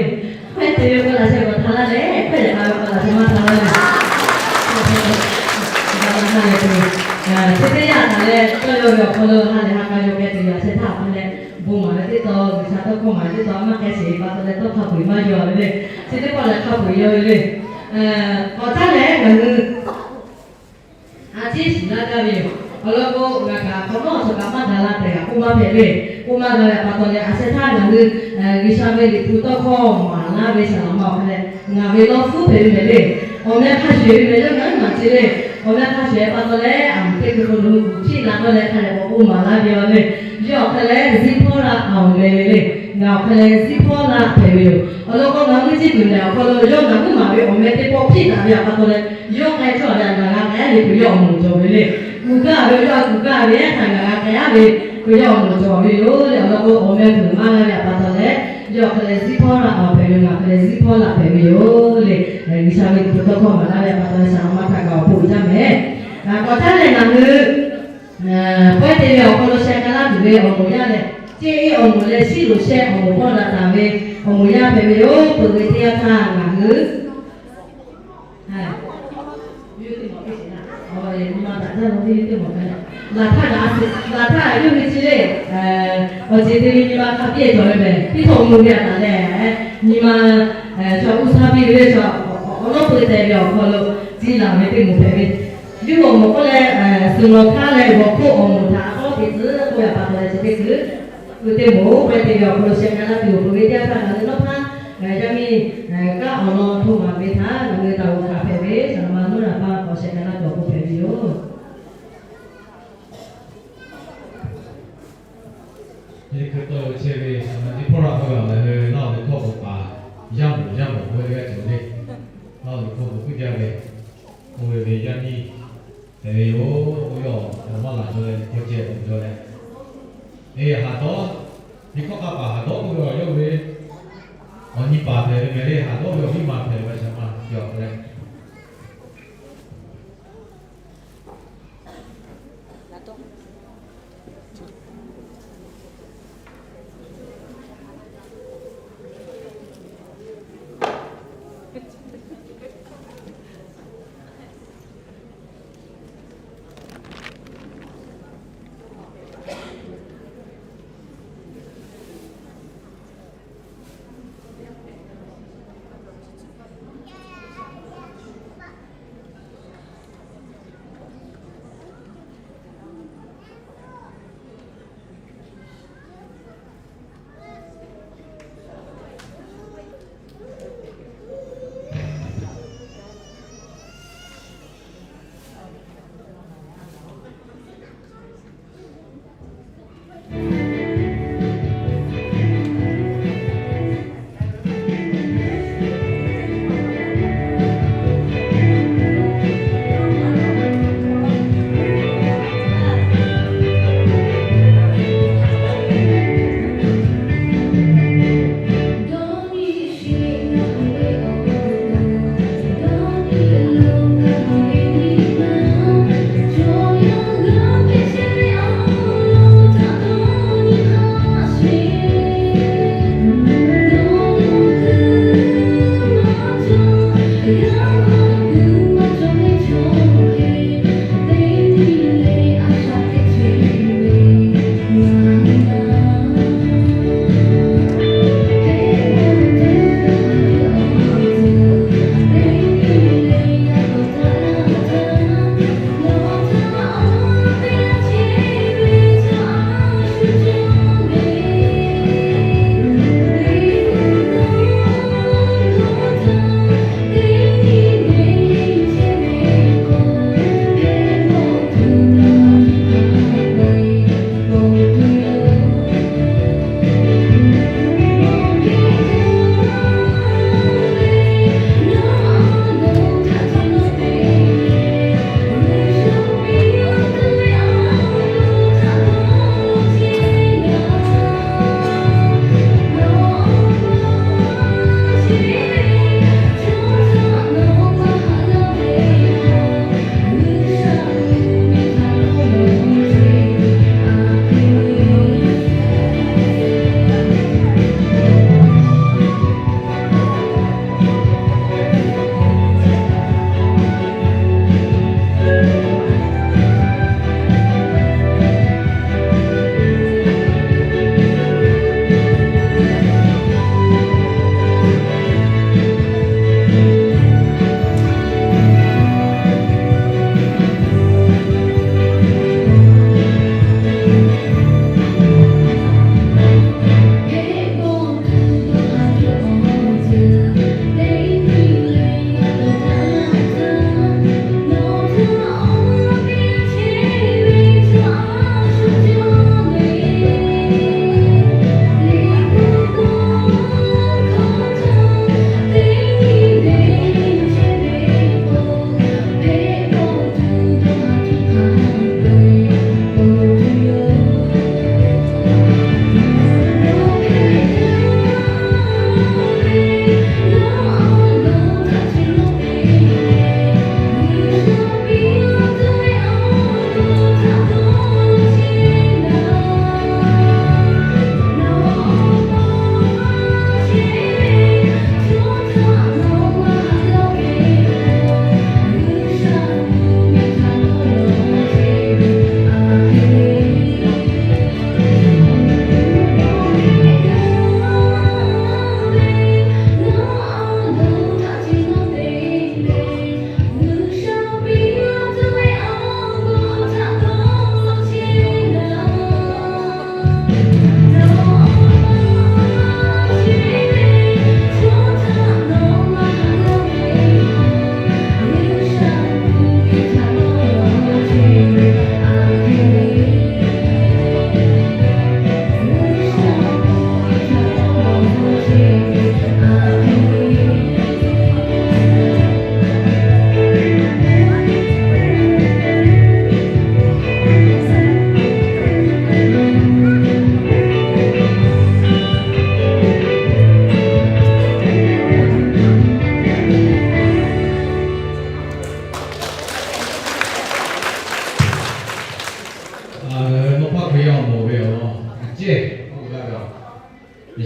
Hk'e te ve k'o laꞈ sheh k'awꞈ hta laˇ leh, hk'e te ve k'o laꞈ sheh maˇ hta laˇ leh, chi teˇ yanˇ htaꞈ leh tawˇ yaw ve awˬ hk'aw lo ha lehˬ ha k'a yaw k'ai tuˬ ve laꞈ sheh htaˇ awˬ hk'a leh, bon maˍ ve teˇ taw G'uiˬsha tawˇ hkawˇ maˍ ve teˇ taw maˇ hk'e sheˍ ve pa taw leh tawˇ hk'a peu-eˬ maˇ yaw ve le. Chi teˇ pawˆ lehˬ hk'a peu-eˬ yaw ve le. K'awꞈ caˉ leh ngaˬ hui a ciˉ shiˍ laˇ gaˇ ve yoˬ. Awˬ lawn k'o, ngaˬ kaꞈ hk'awꞈ nawˉ chaw kaꞈ maˇ gaˬ la tehꞈ kaꞈ k'oˆ maˇ hpehꞈ le. K'oˆ maˇ g'a ve pa taw leh, a sheh htaˇ ngaˬ hui G'uiˬsha ve Liꞈ hpu tawˇ hkawˇ maˍ laˇ ve saˍ laꞈ ma awˬ hk'a leh, ngaˬ ve lawˇ hpfuhˇ hpehꞈ ve mehˍ le. Awˬ meh hk'a shuˍ shuˍ ve mehˍ yawˇ ngaˬ hui maˍ ce le. Awˬ meh hk'a shuˍ shuˍ pa taw leh, a miˍ teˇ hkui hk'aw lo chiˇ la dawˇ leh hk'a dehꞈ k'awꞈ k'oˆ maˍ laˇ ve yoˬ le. Yawˇ awˬ hk'a leh Ziˉhpawˇraˆ awˬ meh le le. Ngaˬ awˬ hk'a leh Ziˉhpawˇraˆ hpehꞈ ve yoˬ. Awˬ lawn k'o, ngaˬ hui teˇ ceuˬ lehˬ awˬ hk'aw lo yawˇ ngaˬ hui maˍ ve awˬ meh teˇ pawˆ hpiˇ taˍ ve pa taw leh, yawˇ k'ai cawˇ ve htaꞈ ngaˬ g'a k'ai aˉ ve Hkriꞈ yaˇ awˬ moˍ cawˬ ve le. Kuˬ gaˇ ve yawˇ a kuˬ gaˇ ve htaꞈ ngaˬ g'a k'ai aˉ ve Hkriꞈ yaˇ awˬ moˍ cawˬ ve yoˬ le. Awˬ lawn k'o, awˬ meh hpeuꞈ maˇ g'a ve pa taw leh, yawˇ awˬ hk'a leh Ziˉhpawˇraˆ awˬ hpehꞈ ve, ngaˬ awˬ hk'a leh Ziˉhpawˇraˆ hpehꞈ ve yoˬ le. G'uiˬsha ve Liꞈ hpu tawˇ hkawˇ maˍ laˇ ve pa taw leh, saˍ laꞈ ma htaꞈ kaꞈ awˬ hpoˆ jaˇ mehˍ. K'awꞈ caˉ leh ngaˬ hui pawehˇ te ve awˬ hk'aw lo sheh k'ai laˇ tuˬ ve awˬ moˍ yaˇ lehˬ, Ceˇ Eˇ awˬ moˍ leh Shiˉloꞈ shehˆ awˬ moˍ hpawˇ daꞈ taˍ ve awˬ moˍ yaˇ hpehꞈ ve yoˬ. Peuˬ ve teˇ yanˇ htaˇ ngaˬ hui laˬ htaˇ kaꞈ a, laˬ htaˇ kaꞈ yawˇ hui chi le, awˬ ceuˬ te ve nyi ma hk'a piˇ cawˬ ve mehˍ. Piˇ htawꞈ mvuh ve a taˍ leh, nyi ma chaw uˉ shaˉ piˇ ve le, chaw awˬ lawˉ peu teh ve awˬ hk'aw lo tcuh laˬ ve teˇ moˍ hpehꞈ ve. Yawˇ hui awˬ moˍ k'oˆ leh, suhˍ lawˬ hkaˇ leh g'awˬ hk'oˆ awˬ moˍ htaꞈ k'awꞈ te tcuh k'oˆ ve pa taw leh chi teˇ hkui, k'oˆ teˇ moˍ pawehˇ te ve awˬ hk'aw lo sheh k'ai laˇ tuˬ peuˬ ve teˇ yanˇ htaˇ ngaˬ hui nawˉ hpaˇ yaˇ miˇ kaˉ awˬ lawn hto maˍ ve htaꞈ ngaˬ hui taˍ g'awˬ hkanˍ hpehꞈ ve saˍ laꞈ ma Nuˇraˍ paˇ k'awꞈ sheh k'ai laˇ tuˬ awˬ pon hpehꞈ ve yoˬ. Chi hk'e tawˇ chehˇ ve saˍ laꞈ ma Ziˉhpawˇraˆ k'oˆ ve awˬ laꞈ hui laˇ ve hkawˇ k'o paˍ yaˇ mawˬ yaˇ mawˬ k'oˆ ve g'aˇ cawˬ le. Laˇ ve hkawˇ k'o kuˇ jaˇ ve, oˇ ve ve yaˇ miˇ hpehꞈ ve yoˬ. Oˇ ve awˬ hk'aw maˇ laˬ jaw leh hkawˇ ceh k'oˆ jaw leh, e haˍ dawˇ, nyi hkawˇ k'a paˍ haˍ dawˇ k'oˆ ve awˬ yawˇ ve awˬ nyi paˍ hpehꞈ ve mehˍ le. Haˍ dawˇ ve awˬ viˉ ma hpehꞈ ve saˍ laꞈ ma yaw leh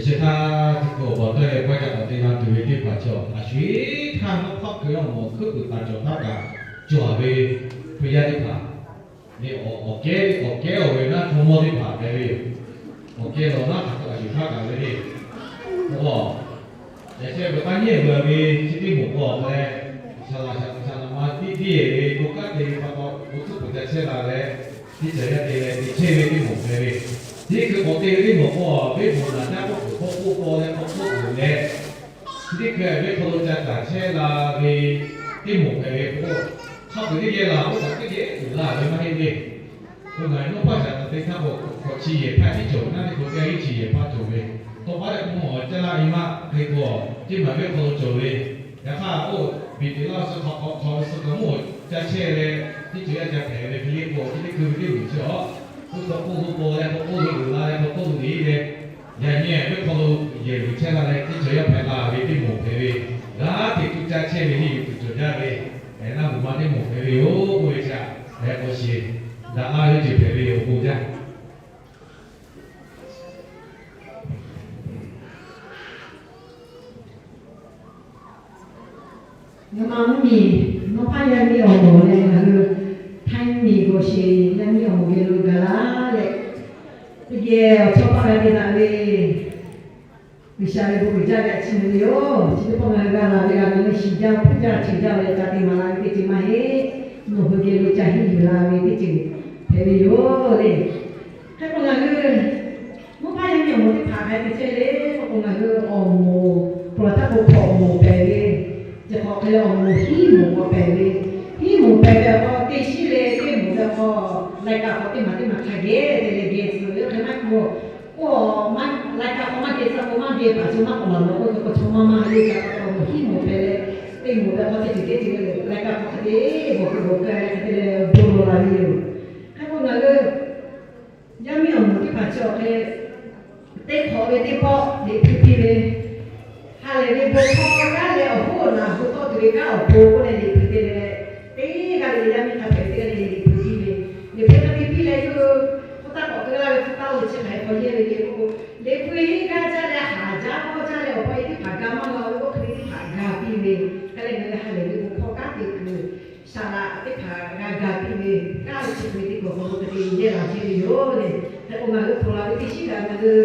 Chi htaˇ teˇ hkui awˬ baˬ taˇ leh k'awehˇ kaꞈ k'awꞈ te la tuˬ ve teˇ hpaˍ chaw, a shu htaˇ nawˉ hk'aˆ hkeu awˬ moˍ hkuiˉ puiˍ taˍ cawˬ htaˇ kaꞈ cawˬ ve Hkriꞈ yaˇ teˇ hpaˍ le, awˬ kehˉ awˬ kehˉ awˬ ve naˉ chaw mawˇ teˇ hpaˍ hpehꞈ ve yoˬ. Awˬ kehˉ lawˬ naˉ hk'aˬ hk'e a shu htaˇ kaꞈ ve le. K'o, yaꞈ sheh ve k'aˇ nyi veu ve chi teˇ moˍ k'o leh, saˍ laꞈ saˍ laꞈ ma tiˉ tiˉ ve bon kanˉ te ve pa taw, bon hkuiˉ puiˍ ca chehˇ la leh, teˇ ceuˬ yaˇ te leh te chehˇ ve teˇ moˍ hpehꞈ ve. Teˇ hkui k'awꞈ te ve teˇ moˍ k'o, venˇ baw naˍ jaˇ k'oˆ kuiˬ hk'aw k'oˆ paw leh hk'aw k'oˆ uiˍ leh, teˇ hkui venˇ hk'aw lo ca taˍ chehˇ la ve teˇ moˍ hpehꞈ ve k'o, hk'a peu-eˬ teˇ geh laˬ k'oˆ kaꞈ teˇ geh uiˍ la ve maˇ heˆ le. K'o ngaˬ hui nawˉ hpaˇ shaˍ taˍ te htaˇ k'o, hkawꞈ chi yehˬ hpaˇ tiˉ cawˬ ve naˉ teˇ hkui kehˉ ve chi yehˬ hpaˇ cawˬ ve, tawˇ paˉ leh k'o mawˬ caˇ laˇ ve maˇ hk'e k'o, teˇ maˬ venˇ hk'aw lo cawˬ ve. Yaꞈ hk'aˇ k'o, biˬ teꞈ laˇ suh hk'aw hk'aw suh kaꞈ mawˬ ca chehˇ leh, teˇ ceuˬ yaˇ ca hpehꞈ ve hk'e le k'o, chi teˇ hkui ve teˇ moˍ chi a, k'o hk'aw k'oˆ lo paw leh hk'aw k'oˆ lo uiˍ la leh hk'aw k'oˆ lo uiˍ leh, yaꞈ nyi venˇ hk'aw lo yehˬ luˬ chehˇ la leh teˇ ceuˬ yaˇ hpehꞈ la ve teˇ moˍ hpehꞈ ve, g'aˇ hteꞈ tuˇ caˇ chehˇ ve henˇ yuˬ tuˬ cawˬ jaˇ ve, hk'e naˉ gu ma teˇ moˍ hpehꞈ ve yoˬ k'oˆ ve chi, hk'e k'o sheˍ daꞈ laˇ ve ceuˬ hpehꞈ ve yoˬ k'oˆ jaˇ. Nyi ma mvuhˇ miˬ, nawˉ hpaˇ yaˇ miˇ awˬ moˍ leh ngaˬ hui Htaiˇ miˬ g'awˬ sheˍ yaˇ miˇ awˬ moˍ geh lo gaˬ la leh, teˇ geh awˬ chawˇ paˆ g'a te daꞈ ve G'uiˬsha ve bon uiˍ jaˇ ve a ciˉ ve yoˬ. Chi teˇ pawˆ ngaˬ hui g'a laˬ ve g'a ve le, shiˍ jaˇ, hpuˇ jaˇ, ceuˬ jaˇ ve leh ca te maˍ la ve teˇ ceuˬ maˇ heˆ. Nawˬ hui geh lo ca henˇ yuˬ la ve teˇ ceuˬ hpehꞈ ve yoˬ le. Hk'e k'o ngaˬ hui mvuhˇ hpaˇ yaˇ miˇ awˬ moˍ teˇ hpaˍ hk'a te chehˇ le k'oˆ k'o, ngaˬ hui awˬ moˍ, pawˬ htaˇ k'o hkawꞈ moˍ hpehꞈ ve, chi hk'awꞈ hk'e leh awˬ moˍ hiˉ moˍ k'awꞈ hpehꞈ ve, hiˉ moˍ hpehꞈ ve awˬ hk'aw teˇ shiˉ leh teˇ moˍ ve awˬ hk'aw, laiˉ kaˆ hk'aw teˇ maˬ teˇ maˬ hk'a geh te leh geh tcuh ve hk'e maˇ k'oˆ, k'o, laiˉ kaˆ hk'aw maˇ geh tcuh k'o maˇ geh paˍ chaw maˇ k'awꞈ laˬ lawˬ k'oˆ ve k'o, chaw maˇ maˇ le. Ca pa taw awˬ moˍ hiˉ moˍ hpehꞈ leh, teˇ moˍ ve awˬ hk'aw teˇ ceuˬ teˇ ceuˬ laiˉ kaˆ hk'aw hk'a te, bawˬ hk'e bawˬ hk'e leh hk'e te leh bon lawˬ la ve yoˬ. Hk'e k'o ngaˬ hui yaˇ miˇ awˬ moˍ teˇ hpaˍ chi awˬ hk'e teˇ hk'awꞈ ve teˇ pawˆ liꞈ hpu piˇ ve, ha lehˬ ve bon hkawˇ kanˉ leh awˬ hoˉ awˬ naˬ hu tawˆ tuˬ ve kanˉ awˬ pon k'oˆ leh liꞈ hpu te leh, teˇ g'aˇ le le yaˇ miˇ hk'a hpehꞈ teˇ g'aˇ le le liꞈ hpu piˇ ve, liꞈ hpu hk'a te piˇ leh yawˇ hui hpu taˇ k'awꞈ keu laˇ ve hpu taˇ lo chi hk'aˬ hk'e k'awꞈ yehˇ ve le k'oˆ k'o, liꞈ hpu henˇ gaˇ jaˇ leh haˍ jaˇ kawˇ jaˇ leh awˬ pa e teˇ hpaˍ ga maˇ g'a ve k'oˆ hk'e ve teˇ hpaˍ ga piˇ ve, hk'e leh ngaˬ hui ha lehˬ ve bon hkawˇ kanˉ te kuiˬ saˍ laꞈ teˇ hpaˍ g'a ga piˇ ve, kanˉ chi hk'e ve teˇ hpaˍ hk'aw lo hk'e te yehˇ laˬ chehˇ ve yoˬ le. Hk'e k'o ngaˬ hui hpaw la ve teˇ shiˉ kaꞈ ngaˬ hui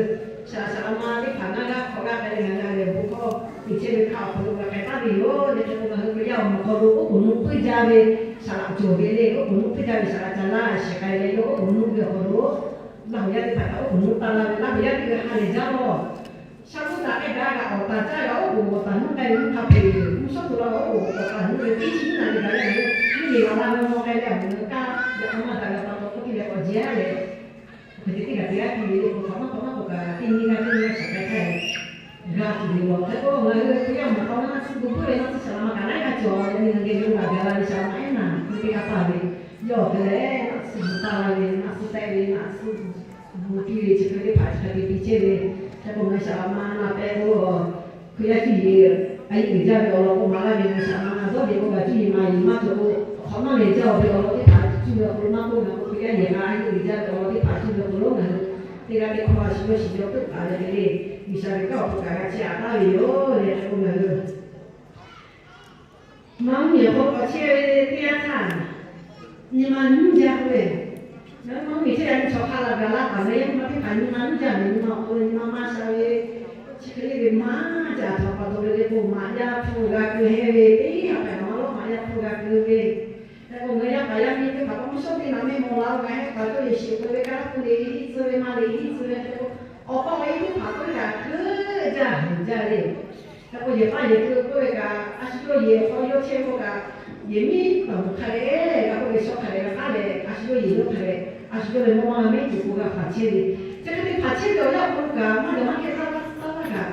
saˍ laꞈ saˍ laꞈ ma teˇ hpaˍ ngaˇ g'aˇ hk'awꞈ g'aˇ hk'e leh ngaˬ hui a lehˬ bon hkawˇ te chehˇ ve hk'a awˬ hk'aw lo g'a k'ai taˍ ve yoˬ le. Hk'e k'o ngaˬ hui Hkriꞈ yaˇ awˬ moˍ hk'aw lo oˉ k'oˍ nuˇ puiˇ jaˇ ve saˍ laꞈ cawˬ ve le. Oˉ k'oˍ nuˇ puiˇ jaˇ ve saˍ laꞈ ca laˇ shiˍ k'ai leh yawˇ oˉ k'oˍ nuˇ ve awˬ hk'aw lo laˇ huˍ yaˇ teˇ hpaˍ htaꞈ oˉ k'oˍ nuˇ taˇ laˇ ve, laˇ huˍ yaˇ teˇ g'aˇ ha lehˬ jaˇ lawˬ. Sha tuˇ taˍ k'ai gaˇ g'a awˬ taˍ caˇ g'a oˉ k'oˍ awˬ taˍ nuˇ k'ai ve mvuhˇ hk'a peu-eˬ, mvuhˇ shawˉ to la oˉ k'oˍ awˬ taˍ nuˇ ve teˇ chi nyiˇ naˍ riˍ gaˬ leh ngaˬ hui nyiˇ liꞈ laˬ la ve mawˬ k'ai leh awˬ moˍ g'a kaˇ yaꞈ k'aw maˇ daꞈ ve pa taw k'oˆ piˇ leh k'awꞈ jehˇ leh, hk'e te teˇ g'aˇ teˇ g'aˇ piˇ ve le k'o, hk'awꞈ maˇ hk'awꞈ maˇ k'oˆ kaꞈ teˇ nyiˇ g'aˇ teˇ nyiˇ g'aˇ shaˍ k'ai htaˇ g'a tuˬ ve lawˬ. Hk'e k'o ngaˬ hui Hkriꞈ yaˇ awˬ moˍ hk'aw naˆ tsuhˇ gu puiˉ ve naˆ tsuhˇ saˍ laꞈ ma kaꞈ laiˉ g'aˇ cawˬ leh, ngaˬ hui geh lo g'a gaˬ la ve saˍ laꞈ ma ehˉ naˬ hk'e teˇ g'aˇ paˇ ve, yawˇ awˬ hk'e leh naˆ tsuhˇ gu taˇ la ve, naˆ tsuhˇ tehˆ ve, naˆ tsuhˇ gu piˇ ve chi hk'e teˇ hpaˍ chi hk'e te piˇ chehˇ ve. Hk'e k'o ngaˬ hui saˍ laꞈ ma na pehꞈ k'o, Hkriꞈ yaˇ cuˇ yiˍ a yeˆ uiˍ jaˇ ve awˬ lawn k'o maˍ laˇ ve, ngaˬ hui saˍ laꞈ ma na dawˇ ve k'o g'a cuˇ yiˍ maˍ yiˍ maˇ cawˬ k'o, hk'awꞈ maˇ lehˬ jaˇ ve awˬ lawn teˇ hpaˍ cuˇ ve awˬ hk'aw lo maˇ k'oˆ, ngaˬ k'o Hkriꞈ yaˇ yehˬ k'a a yeˆ uiˍ jaˇ ve awˬ lawn teˇ hpaˍ cuˇ ve awˬ hk'aw lo ngaˬ hui teˇ g'aˇ teˇ hkawˇ a shu yawˇ shiˍ yawˇ tuˉ taˍ leh hk'e le, G'uiˬsha ve kanˉ awˬ hpu kaꞈ g'a chehˇ a taˍ ve yoˬ le. Hk'e k'o ngaˬ hui Maˇ mvuhˇ miˬ awˬ hk'aw k'awꞈ chehˇ ve teˇ yanˇ htaˇ, nyi ma nuˇ jaˇ k'oˆ ve, ngaˬ hui maˇ mvuhˇ miˬ chehˇ yaꞈ nyi chaw hk'a laˬ gaˬ laˇ taˍ ve, yaˇ miˇ ma teˇ hpaˍ nyi ma nuˇ jaˇ ve, nyi ma awˬ hk'aw lo nyi ma maˇ sha ve, chi hk'e le ve maˇ jaˇ htaꞈ pa taw ve le k'o, maꞈ yaˇ hpu g'a keu hehˇ ve, teˇ ha hpaˍ maˇ lawˉ maꞈ yaˇ hpu g'a keu ve. Hk'e k'o ngaˬ hui yaˇ paˍ yaˇ miˇ teˇ hpaˍ k'o mvuhˇ shawˉ teˇ naꞈ mehˆ maw la-o, ngaˬ heh paˍ cawˇ yehˬ shiˍ k'oˆ ve kaꞈ, hpu le hiˆ tcuh ve, ma le hiˆ tcuh ve hk'e k'o, awˬ pa awˬ e teˇ hpaˍ k'oˆ ve kaꞈ hkeuˆ jaˇ heuˬ jaˇ le. Hk'e k'o yehˬ paˇ yehˬ keu k'oˆ ve kaꞈ, a shu yawˇ yehˬ hk'aw yawˇ chehˇ k'oˆ kaꞈ, yehˬ miˉ taˍ mvuhˬ hk'a leh g'a k'oˆ ve shawˉ hk'a leh g'a k'aˉ leh, a shu yawˇ yehˬ yawˇ hk'a leh, a shu yawˇ ve mawˇ maˇ mehˉ tuˬ k'o g'a hpaˍ chehˇ ve. Chi hk'e te hpaˍ chehˇ ve awˬ yanˇ awˬ hk'aw lo kaꞈ, maˇ gaˬ maˇ kehˇ taˇ taˇ taˇ kaꞈ,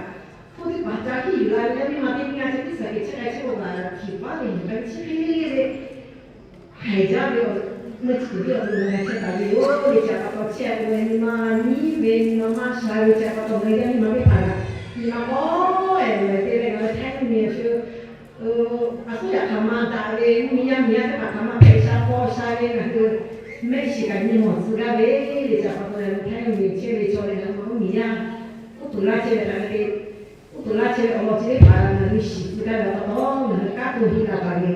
hpu teˇ hpaˍ ca hiˉ yuˬ la ve yaˇ miˇ ma teˇ nyi g'aˇ chi teˇ saˍ kehˬ chehˇ k'ai chehˇ k'o kaꞈ, hkiˬ paˉ ve yuˬ k'ai ve chi hk'e le le ve haiˬ jaˇ ve awˬ, meuˇ chi tuˬ ve awˬ hk'aw lo g'a chehˇ taˍ ve yoˬ. Ve chi htaꞈ pa taw chehˇ k'o, nyi ma nyiˉ ve, nyi ma maˇ sha ve chi htaꞈ pa taw ngaˬ hui yaˇ miˇ ma teˇ hpaˍ kaꞈ, nyi ma k'awꞈ ehˍ ve te leh ngaˬ hui Htaiˇ miˬ a shu, a suˉ yaꞈ hk'aˬ ma daꞈ ve mvuhˇ miˬ yaˇ miˬ yaˇ teˇ hpaˍ htaꞈ maˇ hpehꞈ sha paw sha ve ngaˬ hui mehˆ shiˍ kaꞈ nyi mawˬ tcuh gaˇ ve, ve chi htaꞈ pa taw ngaˬ hui Htaiˇ miˬ chehˇ ve chaw leh ngaˬ hui maˇ mvuhˇ miˬ yaˇ oˇ Oˇ htaˇ laˇ chehˇ ve hk'aˬ hk'e te, oˇ htaˇ laˇ chehˇ ve awˬ lawn chi teˇ hpaˍ ngaˬ hui shiˍ tcuh gaˇ ve pa taw, ngaˬ hui kanˉ to hiˆ la taˍ ve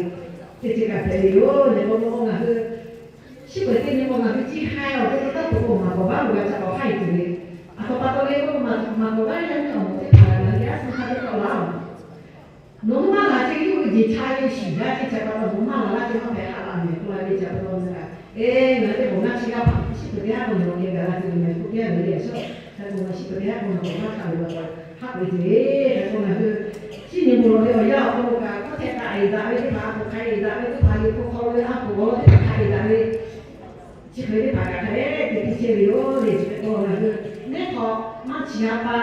teˇ ceuˬ kaꞈ hpehꞈ ve yoˬ. Leh k'o k'o ngaˬ hui shiˉ peuˬ teˇ nyi k'o ngaˬ hui chi haiˬ awˬ hk'e te taˇ tuˬ k'o maˍ k'awꞈ vaˇ lo g'a ca k'awꞈ haiˬ tuˬ ve. Aˬ htoꞈ pa taw le k'o maˍ k'awꞈ vaˇ yaˇ miˇ awˬ moˍ teˇ hpaˍ ngaˬ hui yaˇ suh hk'a teˇ kawˆ laˇ-oˬ. Nawˬ hui maˇ laˬ ceh yawˇ hui jeˬ cha ve shiˍ jaˇ ceh ca pa taw, nawˬ hui maˇ laˬ laˇ ceh maˇ hpehꞈ haꞈ la mehˍ k'oˆ la ve ca pa taw ngaˬ kaꞈ, e, ngaˬ hui teˇ k'awꞈ ngaˇ chi g'aˇ hpaꞈ shiˉ peuˬ teˇ haˉ k'o nawˬ geh gaˬ la tuˬ ve mehˍ k'oˆ piˇ-a ve le. Aˬ shuˉ hk'a k'o ngaˬ shiˉ peuˬ teˇ haˉ k'o nawˬ k'awꞈ maˇ htaꞈ ve pa taw haˉ peuˬ ve. Hk'a k'o ngaˬ hui chi nyi mvuhˇ lawˬ ve awˬ yanˇ awˬ hk'aw lo kaꞈ, hkawˇ htehꞈ k'aꞈ eˍ daꞈ ve teˇ hpaˍ, a poˍ hk'a eˍ daꞈ ve teˇ hpaˍ, liꞈ hpu hk'aw lo ve a poˍ awˬ lawn teˇ hpaˍ hk'a eˍ daꞈ ve chi hk'e ve teˇ hpaˍ kaꞈ hk'a dehꞈ te piˇ chehˇ ve yoˬ le. Chi hk'e k'o ngaˬ hui neˇ hk'awꞈ maˇ chi ha pa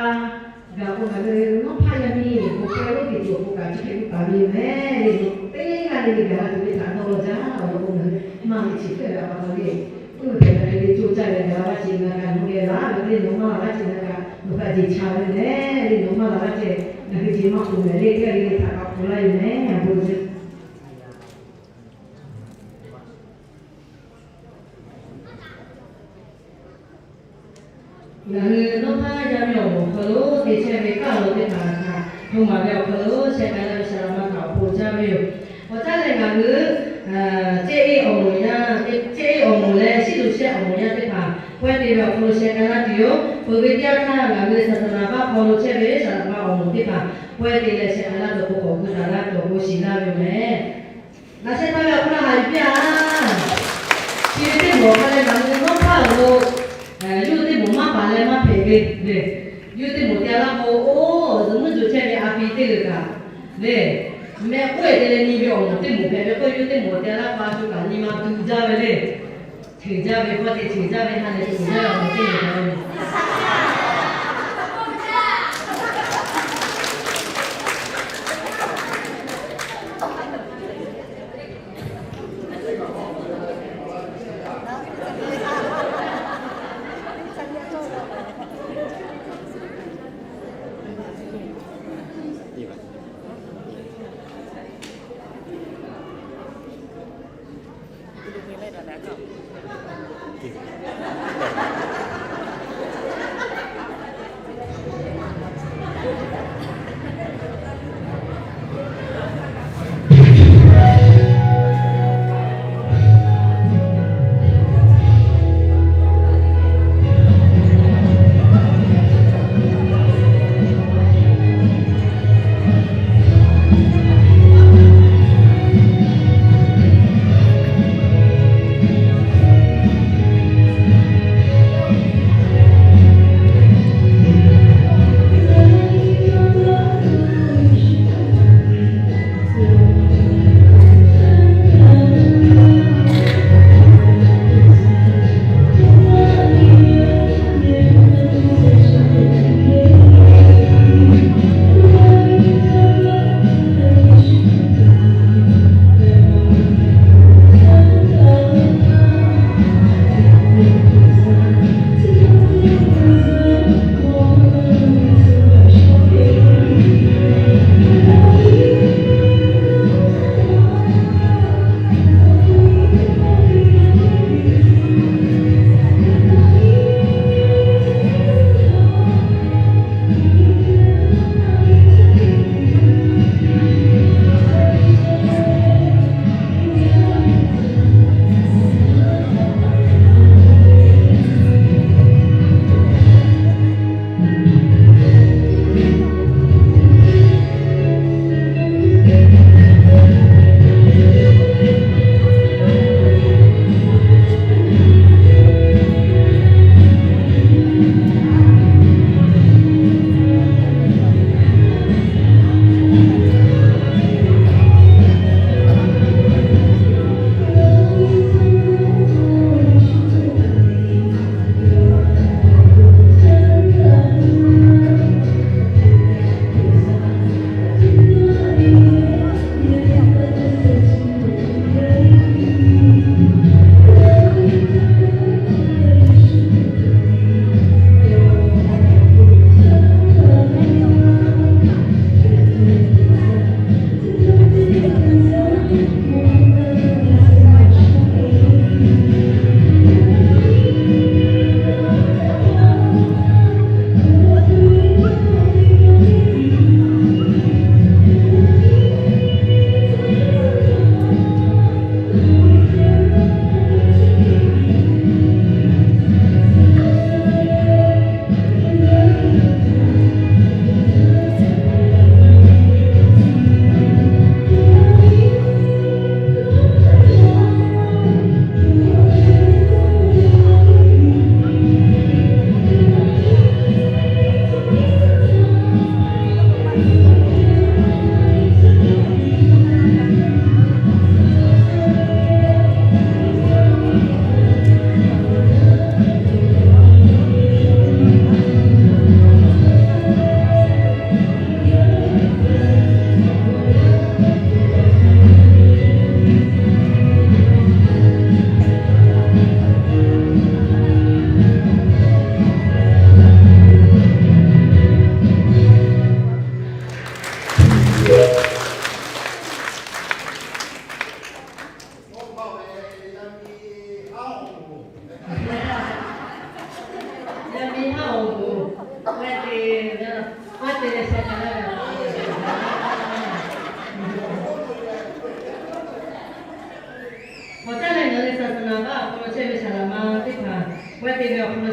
gaˬ k'o ngaˬ hui nawˉ hpaˇ yaˇ miˇ k'o pehˇ lonˉ teˇ ceuˬ k'o kaꞈ chi hk'e ve taˍ ve yoˬ mehˍ le. Teˇ g'aˇ le le gaˬ la tuˬ ve htaꞈ dawˇ law jaˇ. Awˬ lawn k'o ngaˬ hui maˇ ve chi hk'e ve a pa taw le, oˇ ve hpehꞈ ve hk'e le co caˇ leh gaˬ la laˇ ce ngaˬ kaꞈ nawˬ geh laˇ ve le. Nawˬ maˇ laˬ laˇ ce ngaˬ kaꞈ nawˬ kaꞈ jeˬ cha ve mehˍ le. Nawˬ maˇ laˬ laˇ ce ngaˬ hui jeˬ maˇ k'oˍ mehˍ le. Teˇ g'aˇ le le htaꞈ kaꞈ k'oˍ laˇ ve mehˍ. Ngaˬ bon Ngaˬ hui nawˉ htaˇ yaˇ miˇ awˬ moˍ awˬ hk'aw lo te chehˇ ve kaˇ lo teˇ hpaˍ htaꞈ hto maˍ ve awˬ hk'aw lo sheh k'ai laˇ ve saˍ laꞈ ma htaꞈ awˬ pon caˇ ve yoˬ. Awˬ caˉ leh ngaˬ hui cehˇ eˇ awˬ moˍ yaˇ, cehˇ eˇ awˬ moˍ leh shiˉ luꞈ shehˆ awˬ moˍ yaˇ teˇ hpaˍ pawehˇ te ve awˬ hk'aw lo sheh k'ai laˇ tuˬ yoˬ. Peuˬ ve teˇ yanˇ htaˇ ngaˬ hui saˍ saˍ naˍ baˆ hk'aw lo chehˇ ve saˍ laꞈ ma awˬ moˍ teˇ hpaˍ pawehˇ te leh sheh k'ai laˇ tuˬ k'o k'awꞈ gu taˍ laˇ tuˬ awˬ pon shiˍ laˇ ve yoˬ mehˍ. Laꞈ sheh htaˇ ve awˬ hk'aw lo haꞈ yuˬ piˇ-a. Chi ve teˇ moˍ hk'a leh ngaˬ hui nawˉ htaˇ awˬ lo yawˇ hui teˇ moˍ maˇ paˍ leh maˇ hpehꞈ ve le. Yawˇ hui teˇ moˍ te laˇ k'o, oˇ zuhꞈ mvuhˇ co chehˇ ve a pi teˇ g'uiˬ kaꞈ le, mehˆ k'oˆ-e te leh nyi ve awˬ moˍ teˇ moˍ hpehꞈ ve k'oˆ, yawˇ hui teˇ moˍ te laˇ pa shu kaꞈ nyi ma tu jaˇ ve le. Ceuˬ jaˇ ve hkawˇ te ceuˬ jaˇ ve ha lehˬ tuˬ jaˇ ve awˬ moˍ teˇ moˍ hpehꞈ ve yoˬ.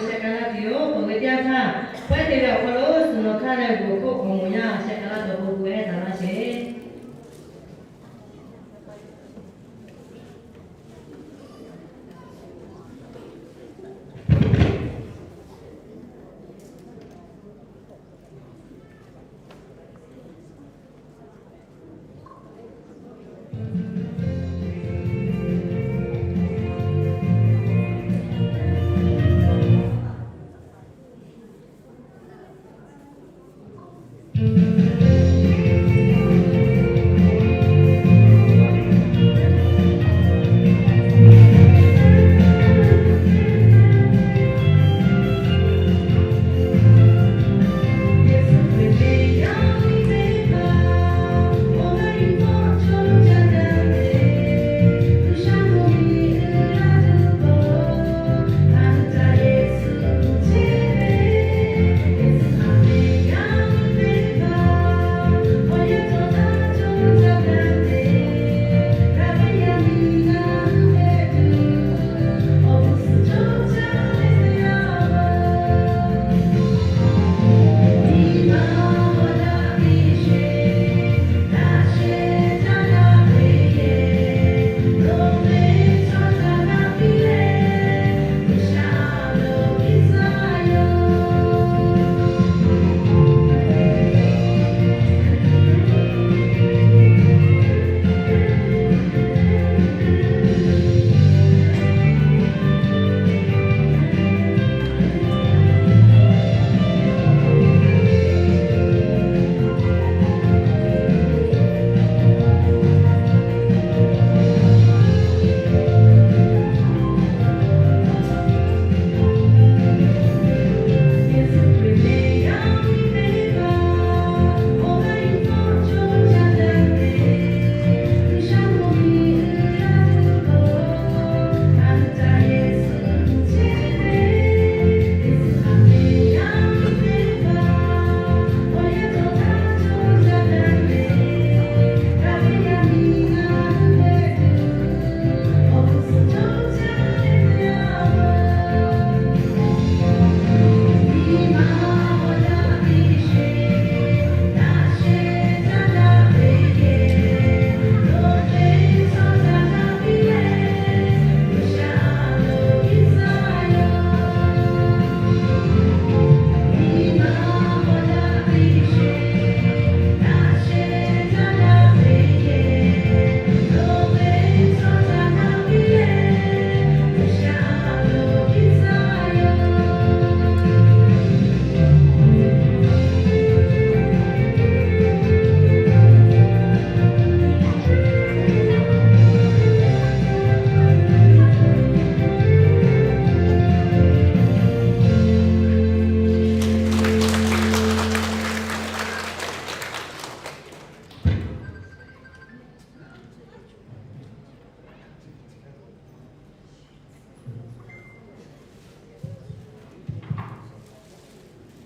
Sheh k'a laˇ tuˬ yoˬ. Awˬ g'euˆ teˇ yanˇ htaˇ, pawehˇ te ve awˬ hk'aw lo suhˍ nawˬ htaˇ leh g'uiˬ hk'oˆ k'awꞈ moˍ yaˇ sheh k'a laˇ tuˬ awˬ pon gu ehˉ taˍ laˇ sheˍ.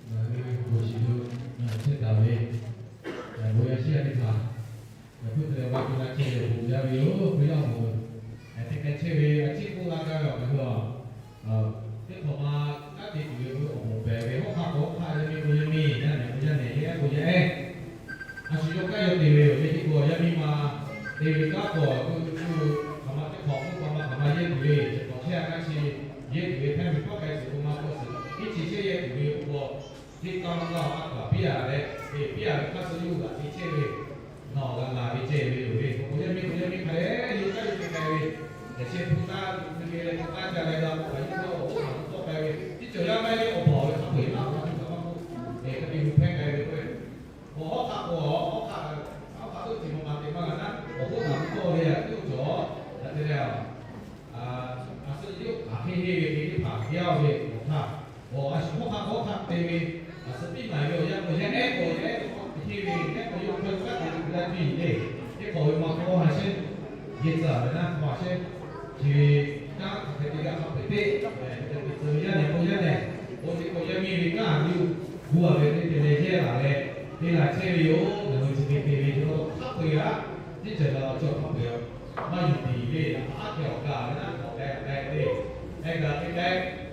Ngaˬ hui awˬ shiˍ lo ngaˬ chehˇ taˍ ve, awˬ bon yaˇ shiˉ yaˇ teˇ hpaˍ, ngaˬ hpeuˆ te leh awˬ g'aˇ piˇ laˇ chehˇ ve awˬ bon yaˇ ve yoˬ. Hk'e yaˇ awˬ moˍ teˇ k'ai chehˇ ve, a ciˉ k'oˆ laˇ gaˇ ve awˬ hk'aw lo, teˇ hk'awꞈ ma kanˉ te tuˬ ve awˬ moˍ pehˬ ve, hawˉ hk'aˆ k'awꞈ hawˉ hk'aˆ, yaˇ miˇ k'o yaˇ miˇ, yaˇ nehˬ k'o yaˇ nehˬ, yaˇ ehˉ k'o yaˇ ehˉ, a shu yawˇ kanˉ yawˇ te ve yoˬ. Yaˇ ehˉ k'o yaˇ miˇ ma te ve kanˉ k'awꞈ k'oˆ k'oˆ, hk'aˬ ma teˇ hk'awꞈ k'oˆ k'awꞈ ma hk'aˬ ma yehˇ tuˬ ve, chi hk'awꞈ chehˇ a kanˉ chi yehˇ tuˬ ve, hk'e ve kawˆ k'ai tuˬ k'o maˇ kawˆ suhˍ, iˉ chi chehˇ yehˇ tuˬ ve k'o, teˇ kaˇ maˇ kaˇ a k'aꞈ piˇ a leh, te piˇ a ve hk'aˇ suh yuˇ g'aꞈ te chehˇ ve, nawˬ g'a laˬ ve ceh ve yoˬ le. K'o yaˇ miˇ k'o yaˇ miˇ hk'a dehꞈ yawˇ kanˉ yawˇ te k'ai ve, yaꞈ sheh hpu taˇ ve leh hpu taˇ ca leh g'a k'awꞈ k'ai yuˇ k'o, awˬ hoˉ naˬ k'awꞈ k'ai ve, teˇ cawˬ yaˇ maˇ heˆ, awˬ baˬ ve hk'a peu-eˬ laˇ k'o, a hpu kaꞈ maˇ k'oˆ, hk'e te hpu hpehˇ k'ai ve k'o, awˬ hawˉ hk'aˆ k'o, awˬ hawˉ hk'aˆ, awˬ hawˉ hk'aˆ k'oˆ ce maˇ ma te maˇ g'a naˉ, awˬ hoˉ naˬ k'awꞈ ve a tuˉ cawˬ, a te leh a, a suh yawˇ hk'aˬ hk'e heˆ ve hk'e teˇ hpaˍ yaˇ ve awˬ hk'aˇ, awˬ a shu hawˉ hk'aˆ hawˉ hk'aˆ te ve, a suh piˇ maˍ ve awˬ yanˇ k'o yaˇ ehˉ k'o yaˇ ehˉ k'o hk'e ve, yaˇ ehˉ k'o yawˇ hk'aˇ suh kaꞈ te ve g'a piˇ le. Teˇ hk'awꞈ ve maˇ k'awꞈ ha shehˉ, yehˇ tcuh ve naˉ k'awꞈ ha shehˉ, chi ve kanˉ hk'aˬ hk'e te g'a hk'a peu-eˬ teˇ, te tcuh ve yaˇ nehˬ k'o yaˇ nehˬ, k'o teˇ k'o yaˇ miˇ ve kanˉ a yuˇ, gu a ve teˇ te leh yehˇ laˬ leh, te laˬ chehˇ ve yoˬ. Ngaˬ hui chi hk'e te ve yoˬ. Hk'a peu-eˬ a, teˇ ceuˬ la awˬ cawˬ hk'a peu-eˬ maˇ yuˬ tiˍ le. Aˉ hkeh awˬ kaˬ ve naˉ k'awꞈ k'ai k'ai te, k'ai gaˬ te k'ai,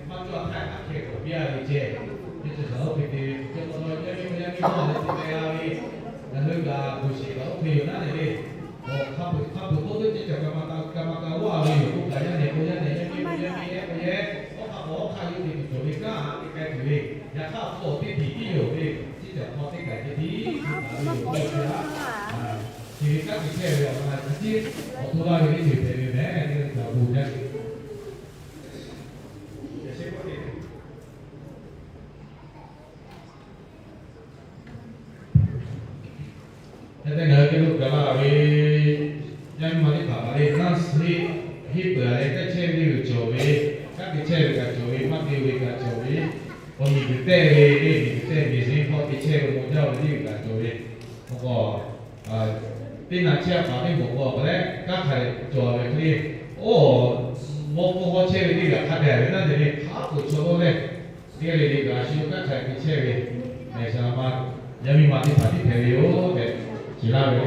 maˇ cawˇ a htaˇ aˉ hkeh k'o ceh, teˇ ceuˬ kaꞈ oˇ hk'e te ve, chi pa taw yaˇ miˇ yaˇ miˇ g'awˇ leh te k'ai g'a ve, ngaˬ hui kaꞈ bon shiˍ kaꞈ oˇ hk'e yoˬ naˉ leh le. Awˬ hk'a peu-eˬ hk'a peu-eˬ k'oˆ teˇ ceuˬ kaꞈ maˇ ka, kaꞈ maˇ ka g'awˇ ve yoˬ. K'oˆ kaꞈ yaˇ nehˬ k'o yaˇ nehˬ, yaˇ miˇ k'o yaˇ miˇ, yaˇ k'o yaˇ, awˉ hk'aˆ k'o awˉ hk'aˆ yawˇ te tuˬ cawˬ ve kanˉ te k'ai tuˬ ve, yaꞈ hk'aˇ awˬ hk'aw teˇ hpiˍ tiˉ yoˬ ve, chi cawˬ hk'aw teˇ kaꞈ ceh tiˉ tuˬ taˍ ve yoˬ. Chi ve kanˉ te chehˇ ve awˬ na a ciˉ awˬ to laˇ ve teˇ ceuˬ hpehꞈ ve mehˍ, teˇ g'aˇ kaꞈ bon jaˇ ve. Hk'e te ngaˬ hui geh lo gaˬ la ve yaˇ miˇ ma teˇ hpaˍ kaꞈ le, naˆ siˉ hiˆ peuˬ a leh, tehˇ chehˇ ve teˇ g'uiˬ cawˬ ve, kanˉ te chehˇ ve kaꞈ cawˬ ve, maˇ te ve kaꞈ cawˬ ve, awˬ miˬ guiˬ tehˇ ve, miˬ guiˬ tehˇ miˬ zeˇ hk'aw te chehˇ ve maw jaˇ ve teˇ g'uiˬ kaꞈ cawˬ ve, awˬ k'o teˇ naꞈ chehˇ a paˍ teˇ mawˬ k'o a k'a leh kanˉ hk'aˬ cawˬ ve hk'e le, oˇ mawˇ k'oˆ hawˉ chehˇ ve teˇ g'aˇ hk'a gaˬ ve naˉ te ve hk'a peu-eˬ chaw lo leh, geh le le kaꞈ a shu kanˉ hk'aˬ te chehˇ ve, a, yaˇ miˇ ma teˇ hpaˍ tiˉ hpehꞈ ve yoˬ tehꞈ shiˍ laˇ ve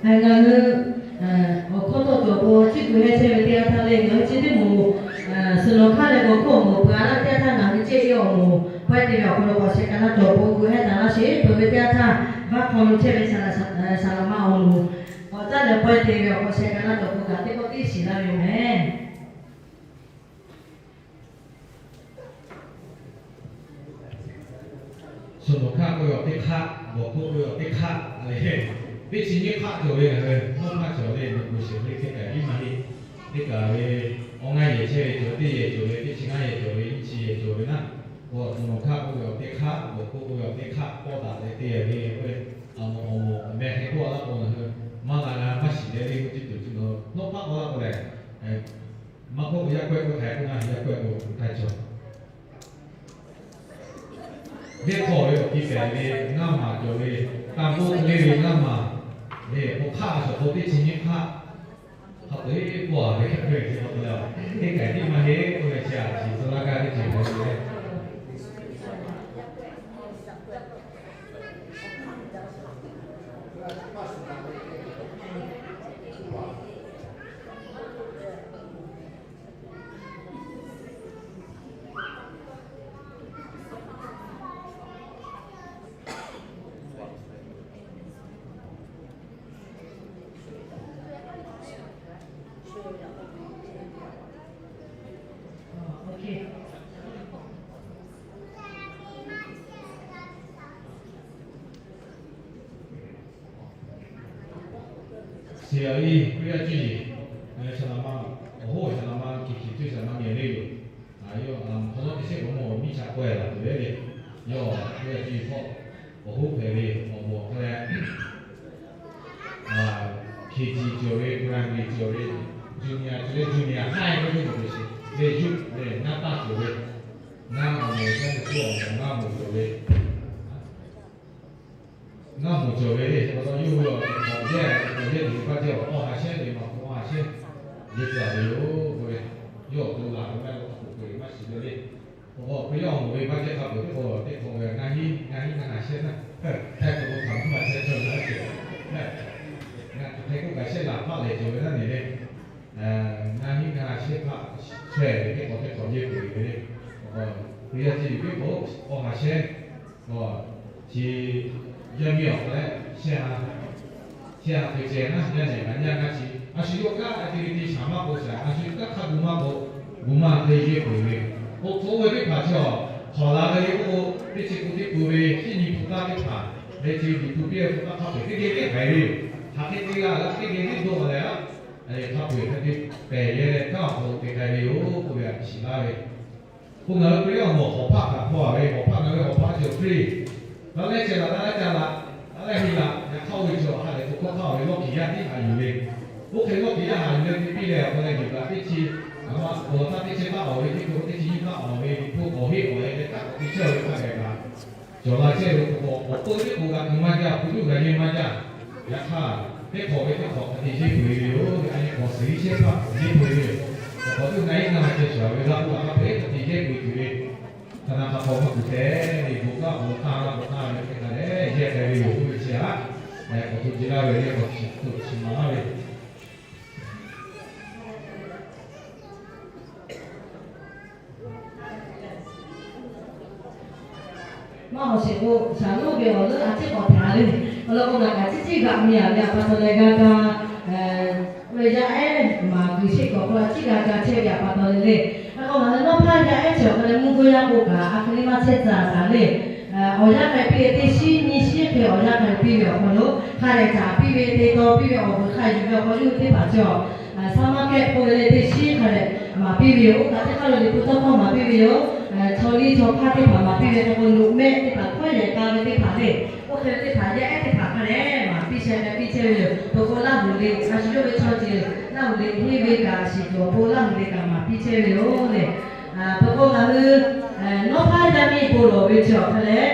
Ngaˬ hui awˬ hkawˇ tawˇ cawˬ k'o, chi kuiˬ heh chehˇ ve teˇ yanˇ htaˇ le, ngaˬ hui chi teˇ moˍ suhˍ nawˬ hk'aˇ leh k'awꞈ hk'oˆ moˍ peuˬ a laˇ ve teˇ yanˇ htaˇ, ngaˬ hui ceh yawˇ awˬ moˍ pawehˇ te ve awˬ hk'aw lo k'awꞈ sheh k'ai laˇ cawˬ k'o, g'uiˬ heh taˍ laˇ sheˍ. Peuˬ ve teˇ yanˇ htaˇ, vaˇ hk'aw lo chehˇ ve saˍ laꞈ ma awˬ moˍ k'awꞈ caˉ leh pawehˇ te ve awˬ hk'aw sheh k'ai laˇ cawˬ k'o kaꞈ, teˇ pawˆ tiˉ shiˍ laˇ ve yoˬ mehˍ. Suhˍ nawˬ hk'aˇ k'oˆ ve awˬ teˇ hk'aˆ, bawˬ hk'oˆ k'oˆ ve awˬ teˇ hk'aˆ le, teˇ chi nyiˇ hk'aˆ cawˬ ve ngaˬ hui mawˇ hk'aˇ cawˬ le, nawˬ k'o shehˍ ve teˇ kaꞈ iˉ maˇ heˆ. Teˇ kaꞈ ve awˬ ngaˇ yehˬ chehˇ ve cawˬ, teˇ yehˬ cawˬ ve, teˇ chi ngaˇ yehˬ cawˬ ve, nyiˇ chi yehˬ cawˬ ve naˉ, k'o suhˍ nawˬ hk'aˇ k'oˆ ve awˬ teˇ hk'aˆ, bawˬ hk'oˆ k'oˆ ve awˬ teˇ hk'aˆ, pawˇ daꞈ leh te ve k'oˆ ve, awˬ moˍ awˬ moˍ meh hk'e k'oˆ laˇ k'o, ngaˬ hui maˇ la g'a maˇ shiˍ leh le, k'oˆ chi tuˬ chi nawˬ hk'aˇ k'oˆ laˇ k'o lehˬ, maˇ k'oˆ yaˇ k'awehˇ k'oˆ hk'aˬ hk'e k'oˆ na, yaˇ k'awehˇ k'o hk'aˬ cawˬ. Venˇ hk'aw ve awˬ ti pehˍ ve ngaˇ maˬ cawˬ ve, tanˇ k'oˆ hk'e le ve ngaˇ maˬ le, awˬ hk'aˆ a shaˍ k'o teˇ chi nyiˇ hk'aˆ, hk'a peu-eˬ k'oˆ a ve hk'e le, teˇ kaꞈ tiˉ maˇ heˆ k'oˆ ve chi a ciˬ tcuh laˇ gaˇ teˇ ceuˬ hpehꞈ ve le. Shiˍ aꞈ iˉ Hkriꞈ yaˇ cuˇ yiˍ, saˍ laꞈ ma, awˬ hoˉ saˍ laꞈ ma hkiˬ hkiˬ cuˇ saˍ laꞈ ma miˬ le yoˬ. Yawˇ hk'aw lo teˇ shehˆ k'o mawˇ miˇ chaꞈ k'awehˇ laˬ tuˬ ve le. Yawˇ Hkriꞈ yaˇ cuˇ yiˍ hk'aw awˬ hoˉ hpehꞈ ve awˬ moˍ hk'a leh, hkiˬ hkiˬ cawˬ ve, primary cawˬ ve, junior cawˬ ve, junior high k'oˆ ve cawˬ ve shiˍ le, youth le, ngaˇ taˇ cawˬ ve, ngaˇ awˬ moˍ, ngaˇ moˍ cawˬ ve, ngaˇ moˍ cawˬ ve le. Chi pa taw yawˇ hui awˬ yehˬ, awˬ yehˬ tuˬ ve paˇ ceh awˬ hk'aw ha shehˉ ve maˇ k'o ha shehˉ yehˬ tcuh ve yoˬ k'oˆ ve, yawˇ awˬ to laˬ ve maˇ heˆ k'o hk'a peu-eˬ maˇ shiˍ ve le. Awˬ hk'aw Hkriꞈ yaˇ awˬ moˍ ve paˇ ceh hk'a peu-eˬ teˇ hk'awꞈ teˇ hk'awꞈ ve ngaˇ hinˉ ngaˇ hinˉ ngaˇ ha shehˉ naˉ, hk'a peu-eˬ k'o hk'aˬ hk'e maˇ chehˇ cawˬ ve naˉ ceh, ngaˇ hk'e k'oˆ kaꞈ shehˆ laˬ hpaˆ lehˬ cawˬ ve naˉ ne le. Ngaˇ hinˉ ngaˇ ha shehˉ hpaˆ shehˍ ve teˇ hk'awꞈ teˇ hk'awꞈ yehˬ tuˬ ve le. Hk'e te yaˇ ceh yuˬ piˇ k'o, awˬ ha shehˉ, chi yaˇ miˇ awˬ hk'aw leh shehˆ ha, shehˆ ha hk'e ceh naˉ, yaˇ nehˬ kaꞈ yaˇ ngaˇ chi, a shu yawˇ kanˉ a te ve te shaˍ maˇ k'o shaˍ, a shu kanˉ hk'a gu maˇ k'o gu maˇ te yehˬ peuˬ ve. K'o k'oˆ ve teˇ hpaˍ chi awˬ hk'awꞈ la ve le k'oˆ k'o, teˇ chi k'o teˇ k'o ve shinˉ nyi hpu taˇ teˇ hpaˍ, leh chi liꞈ hpu piˇ ve hpu taˇ hk'a peu-eˬ teˇ geh teˇ haiˬ ve yoˬ. Hk'aˬ hk'e te g'a la teˇ geh teˇ dawˇ leh a Hk'a peu-eˬ hk'a te pehˬ ve leh kanˉ awˬ hk'aw lo te k'ai ve yoˬ k'oˆ ve a shiˍ laˇ ve. K'o ngaˬ hui Hkriꞈ yaˇ awˬ moˍ hawˍ hpaˆ kaꞈ hpaw-a ve, hawˍ hpaˆ ngaˬ hui hawˍ hpaˆ cawˬ hk'e, daꞈ leh ceh laꞈ, daꞈ leh ca laꞈ, daꞈ leh ve laꞈ, yaꞈ hk'aˇ oˇ ve chaw ha lehˬ k'o hkawˇ hk'aˇ ve lawˇ kiˬ yaˇ tiˉ haꞈ yuˬ ve. Oˇ hk'e lawˇ kiˬ yaˇ haꞈ yuˬ leh te piˇ leh awˬ hk'aw leh yuˬ kaꞈ teˇ chi, a ma awˬ lawn htaˇ teˇ chi taˆ awˬ ve, teˇ hk'e teˇ chi nyiˇ taˆ awˬ ve, Liꞈ hpu k'awꞈ heˆ awˬ leh teˇ taˆ k'awꞈ te chehˇ ve hk'a dehꞈ kaꞈ cawˬ la chehˇ ve k'o, awˬ to teˇ k'o g'a keu maˇ jaˇ, hpu juˇ g'a yehˇ maˇ jaˇ. Yaꞈ hk'aˇ, teˇ hk'awꞈ ve teˇ hk'awꞈ hk'a te yehˇ peu-eˬ ve yoˬ. A nyi hk'awꞈ suhˍ iˉ shehˇ hpaˇ yehˇ peu-eˬ ve yoˬ. Awˬ hk'awꞈ teˇ na iˉ na ma ceh shuˍ ve g'a k'oˆ laꞈ hk'a peu-eˬ hk'a te yehˇ peu-eˬ tuˬ ve, hk'aˬ na hk'a hk'aw maˇ kuˬ tehꞈ ve bon kaˇ bon htaˇ bon htaˇ ve hk'e hk'a dehꞈ yehˇ k'ai ve yoˬ k'oˆ ve chi aꞈ, awˬ to ce laˇ ve le, awˬ to chi maˍ laˇ ve maˇ awˬ sheˍ k'o, shaˍ lonˉ ve awˬ leuˉ a ciˉ k'awꞈ htaꞈ le. Awˬ lawn k'o, ngaˬ kaꞈ ciˉ ciˉ g'aꞈ mi-a ve a pa taw leh g'a ga, oˇ ve yaˇ ehˉ maˍ kuiˬ sheˆ k'awꞈ k'oˆ a ciˉ g'a ga chehˇ ve a pa taw leh le. Hk'e k'o, ngaˬ hui nawˉ hpaˇ yaˇ ehˉ chi awˬ hk'a leh mvuhˇ g'uˇ yaˇ k'o kaꞈ a hk'e le maˇ chehˇ tcuh taˍ le. Awˬ yanˇ hk'a piˇ ve teˇ shinˉ nyiˇ shinˉ hk'e awˬ yanˇ hk'a piˇ ve awˬ hk'aw lo hk'a dehꞈ caˍ piˇ ve te taw piˇ ve awˬ vuiˬ hk'a yuˬ ve awˬ hk'aw lo teˇ hpaˍ cawˬ. Saˍmaꞈ kehˆ k'oˆ ve le teˇ shinˉ hk'a dehꞈ maˍ piˇ ve yoˬ. Oˇ kaꞈ teˇ hk'aˇ lo Liꞈ hpu tawˇ hkawˇ maˍ piˇ ve yoˬ. Chaw liˇ chaw hk'aˇ teˇ hpaˍ maˍ piˇ ve hk'e k'o, loꞈ mehˆ teˇ hpaˍ hkawˉ yehˬ k'a ve teˇ hpaˍ le. Oˇ hk'e ve teˇ hpaˍ yaˇ ehˉ teˇ hpaˍ hk'a dehꞈ maˍ piˇ sheh k'ai piˇ chehˇ ve yoˬ. Peuˬ k'o Laˇ huˍ le, a shu yawˇ ve chaw ceuˬ Laˇ huˍ le henˇ ve kaꞈ shiˍ tuˬ awˬ pon Laˇ huˍ le kaꞈ maˍ piˇ chehˇ ve yoˬ le. Peuˬ k'o ngaˬ hui nawˉ hpaˇ yaˇ miˇ bon lawˬ ve chi awˬ hk'a leh,